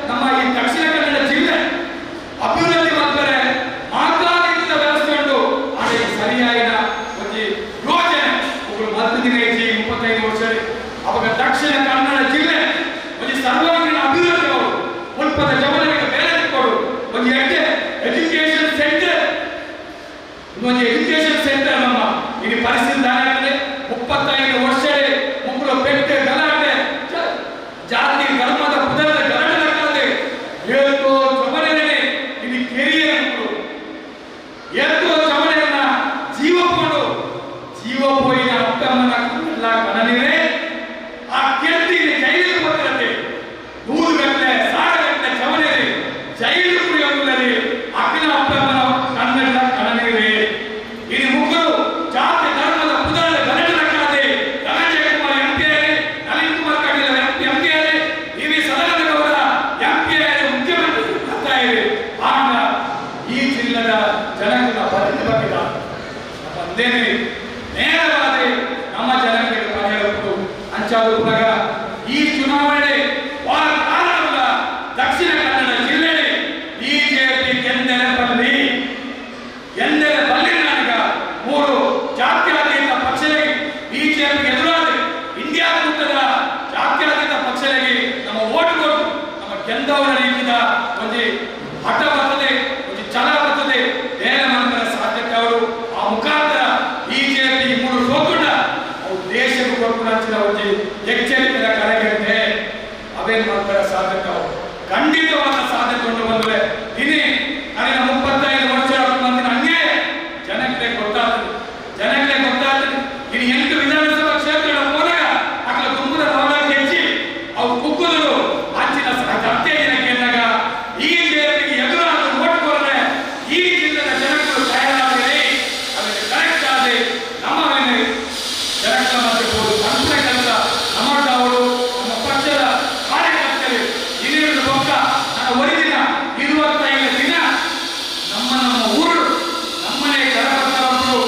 ನಮ್ಮ ಈ ದಕ್ಷಿಣ ಕನ್ನಡ ಜಿಲ್ಲೆ ಅಭಿವೃದ್ಧಿ ಮಾಡ್ತಾರೆ ಮಾತಾಡಿದ ವ್ಯವಸ್ಥೆ ಉಂಟು. ಆದರೆ ಸರಿಯಾದ ಒಂದು ಯೋಜನೆ ಒಬ್ಬರು 10 ದಿನ 35 ವರ್ಷ ಅವಾಗ ದಕ್ಷಿಣ ಕನ್ನಡ ಜಿಲ್ಲೆ ಒಂದು ಸರ್ವಾಂಗೀಣ ಅಭಿವೃದ್ಧಿ ಅವರು ಮುಲ್ಪದ ಜವನಿಗೆ ಬೇರೆ ಕೊಡು ಒಂದು ಎಜುಕೇಶನ್ ಸೆಂಟರ್ ಒಂದು ಎಜುಕೇಶನ್ ಸೆಂಟರ್ ನಮ್ಮ ಇಲ್ಲಿ ಪರಿಸ್ಥಿತಿ ಆಗ್ತದೆ. 35 ವರ್ಷ ಮುಕ್ಕಳು ಪೆಟ್ಟೆ ಗಲಾಟೆ ಜಾತಿ ಧರ್ಮದ ಪುದರದ ಗಲಾಟೆ ಕಾಲದೆ ಏತೋ ಚಮನೆಯನ್ನೇ ಇಲ್ಲಿ ಕೆರಿಯ ಮಕ್ಕಳು ಏತೋ ಚಮನೆಯನ್ನ ಜೀವ ಕೊಂಡು ಜೀವ ಪೋಯಿನ ಅಪ್ಪಮ್ಮನ ಎಲ್ಲ ಕಣನಿರೇ ಆ ಕೆತ್ತಿ ಜೈಲಿಗೆ ಬರ್ತಿರತ್ತೆ 100 ಗಂಟೆ 1000 ಗಂಟೆ ಚಮನೆರಿ ಜೈಲು ಕುಡಿಯೋದಿಲ್ಲರಿ ಅಕ್ಕಿನ ಅಪ್ಪಮ್ಮನ ಕಣ್ಣೆಲ್ಲ ಕಣನಿರೇ ಇಲ್ಲಿ ಮುಕ್ಕಳು ಜಾತಿ ಧರ್ಮದ ಪುದರದ ಗಲಾಟೆ ಕಾಲದೆ ಧನಂಜಯ ಕುಮಾರ್ ಎಂಪಿ ನಳಿನ್ ಕುಮಾರ್ ಕಟೀಲ್ ಎಂಪಿ ಇವಿ ಸದಾನಂದ ಗೌಡ ಎಂಪಿ ಮುಖ್ಯಮಂತ್ರಿ ಬರ್ತಾ ಇದೆ. ಆಗ ಈ ಜಿಲ್ಲೆಯ ಜನಗಳ ಬದುಕು ಬಗ್ಗೆ ಅಂದೇನೆ ನೇರವಾದ ನಮ್ಮ ಜನಗಳಿಗೆ ಪಡೆಯಬೇಕು ಅಂಚಾದ ಈ ಚುನಾವಣೆ ಕಾರಣವಲ್ಲ ದಕ್ಷಿಣ ಕನ್ನಡ ಜಿಲ್ಲೆ ಬಿಜೆಪಿ ಗೆದ್ದೆರೆ ಬರಲಿ ಗೆದ್ದೆರೆ ಬಲ್ಲಿ ನನಗ 3 ಜಾತ್ಯತೀತ ಪಕ್ಷಗಳಿಗೆ ಬಿಜೆಪಿ ಎದುರಾದ ಇಂಡಿಯಾ ಕೂಟದ ಜಾತ್ಯತೀತ ಪಕ್ಷಗಳಿಗೆ ನಮ್ಮ ಓಟು ಕೊಟ್ಟು ನಮ್ಮ ಗೆದ್ದವರ ರೀತಿಯ ಒಂದು ಹಠ ಬರ್ತದೆ, ಒಂದು ಛಲ ಬರ್ತದೆ, ಬೇರೆ ಮಂತ್ರ ಸಾಧ್ಯತೆ ಅವರು ಆ ಮುಖಾಂತರ ಬಿಜೆಪಿ 3 ಸೋತುಂಡ ಅವು ದೇಶಕ್ಕೂ ಕೊಟ್ಟು ಒಂದು ಎಚ್ಚರಿಕೆಯ ಕರೆಗಂಟೆ ಅವೇನು ಮಾಡ್ತಾರೆ ಸಾಧ್ಯತೆ ಅವರು ಖಂಡಿತವಾದ ಸಾಧ್ಯತೆ ಉಂಟು ಬಂದರೆ ಇನಿ ಕಳೆದ 35 ವರ್ಷ ಮಂದಿನ ಅನ್ಯಾಯ ಜನಕ್ಕೆ ಗೊತ್ತಾಗ್ತದೆ, ಜನಕ್ಕೆ ಗೊತ್ತಾಗ್ತದೆ. ಇನ್ನು 8 ವಿಧಾನಸಭಾ ಕ್ಷೇತ್ರಗಳ ಹೋದಾಗ ಅక్కడ ತುಂಬದ ನವಲಾಗಿ ಹೆಚ್ಚಿ ಅವು ಕುಕ್ಕುದರು ಅಂಚಿನ ಹತ್ತೆ ಜನಕ್ಕೆ ಎಂದಾಗ ಈ ಜಿಲ್ಲೆಗೆ ಎದುರಾದ ಓಟ್ ಕೊಡದೆ ಈ ಜಿಲ್ಲೆಯ ಜನಗಳು ತಯಾರಾದರೆ ಅದಕ್ಕೆ ಕರೆಕ್ಟ್ ಆದರೆ ನಮ್ಮ ಮೇಲೆ ಜನಗಳ ಮಧ್ಯೆ ಹೋಗುದು ಅಂತಿಮ ಕೆಲಸ ನಮ್ಮ ಅವರು ನಮ್ಮ ಪಕ್ಷದ ಕಾರ್ಯಕರ್ತರು ಹಿರಿಯರು ಪಕ್ಕ ನನ್ನ ಒರಿದಿನ 25 ದಿನ ನಮ್ಮ ನಮ್ಮ ಊರು ನಮ್ಮನೆ ಕರಪತ್ರ ಬಂದು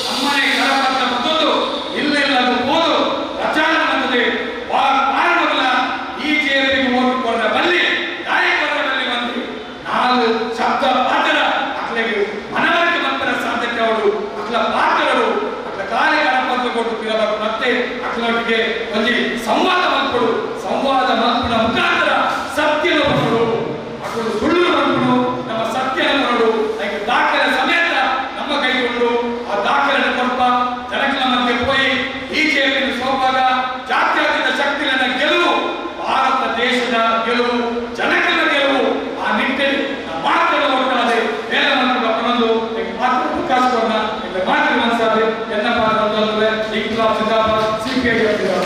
ನಮ್ಮನೆ ಕರಪತ್ರ ಮತ್ತೊಂದು ಇಲ್ಲೆಲ್ಲದು ಹೋದು ಪ್ರಚಾರ ಬಂದಿದೆ. ಕಾರಣವಲ್ಲ ಈ ಜೆಪಿಗೆ ಓಟು ಕೊಡದ ಬಲ್ಲಿ ನಾಯಕರ ಬಲ್ಲಿ ಬಂದು 4 ಶಬ್ದ ಪಾತ್ರ ಅಕ್ಲೆಗೆ ಮನವರಿಕೆ ಮಂತ್ರ ಸಾಧ್ಯತೆ ಅವರು ಅಕ್ಲ ಪಾತ್ರರು ಅಕ್ಲ ಕಾರ್ಯಕರಪತ್ರ ಕೊಟ್ಟು ಪಿರಬೇಕು ಮತ್ತೆ ಅಕ್ಲೊಟ್ಟಿಗೆ ಒಂದು ಸಂವಾದ ಮಾಡ್ಕೊಡು ಸಂವಾದ ಮಾಡ್ಕೊಂಡ ಮುಖಾಂತರ ಸತ್ಯನ ಬರೋಡು ಅಕ್ಕಳು ಸುಳ್ಳು ಮಾಡ್ಕೊಂಡು ನಮ್ಮ ಸತ್ಯನ ಬರೋಡು ಅದಕ್ಕೆ ದಾಖಲೆ ಸಮೇತ ನಮ್ಮ ಕೈಗೊಂಡು ಆ ದಾಖಲೆಯನ್ನು ಕೊಡ್ಪ ಜನಗಳ ಮಧ್ಯೆ ಹೋಗಿ ಬಿಜೆಪಿ ಸೋಪಾಗ ಜಾತ್ಯತೀತ ಶಕ್ತಿಗಳನ್ನ ಗೆಲುವು ಭಾರತ ದೇಶದ ಗೆಲುವು ಜನಗಳ ಗೆಲುವು ಆ ನಿಟ್ಟಿನಲ್ಲಿ ಮಾತ್ರ ಒಟ್ಟಾದೆ ಬೇರೆ ಮಾತ್ರ ಮಾತ್ರ ಅವಕಾಶ ಕೊಡೋಣ ಮಾತ್ರ ಮನಸ್ಸಾದ್ರೆ ಎನ್ನ ಪಾತ್ರ ಇಂಕ್ಲಾಬ್ ಸಿಂದಾಬಾದ್, ಸಿಪಿಐ ಸಿಂದಾಬಾದ್.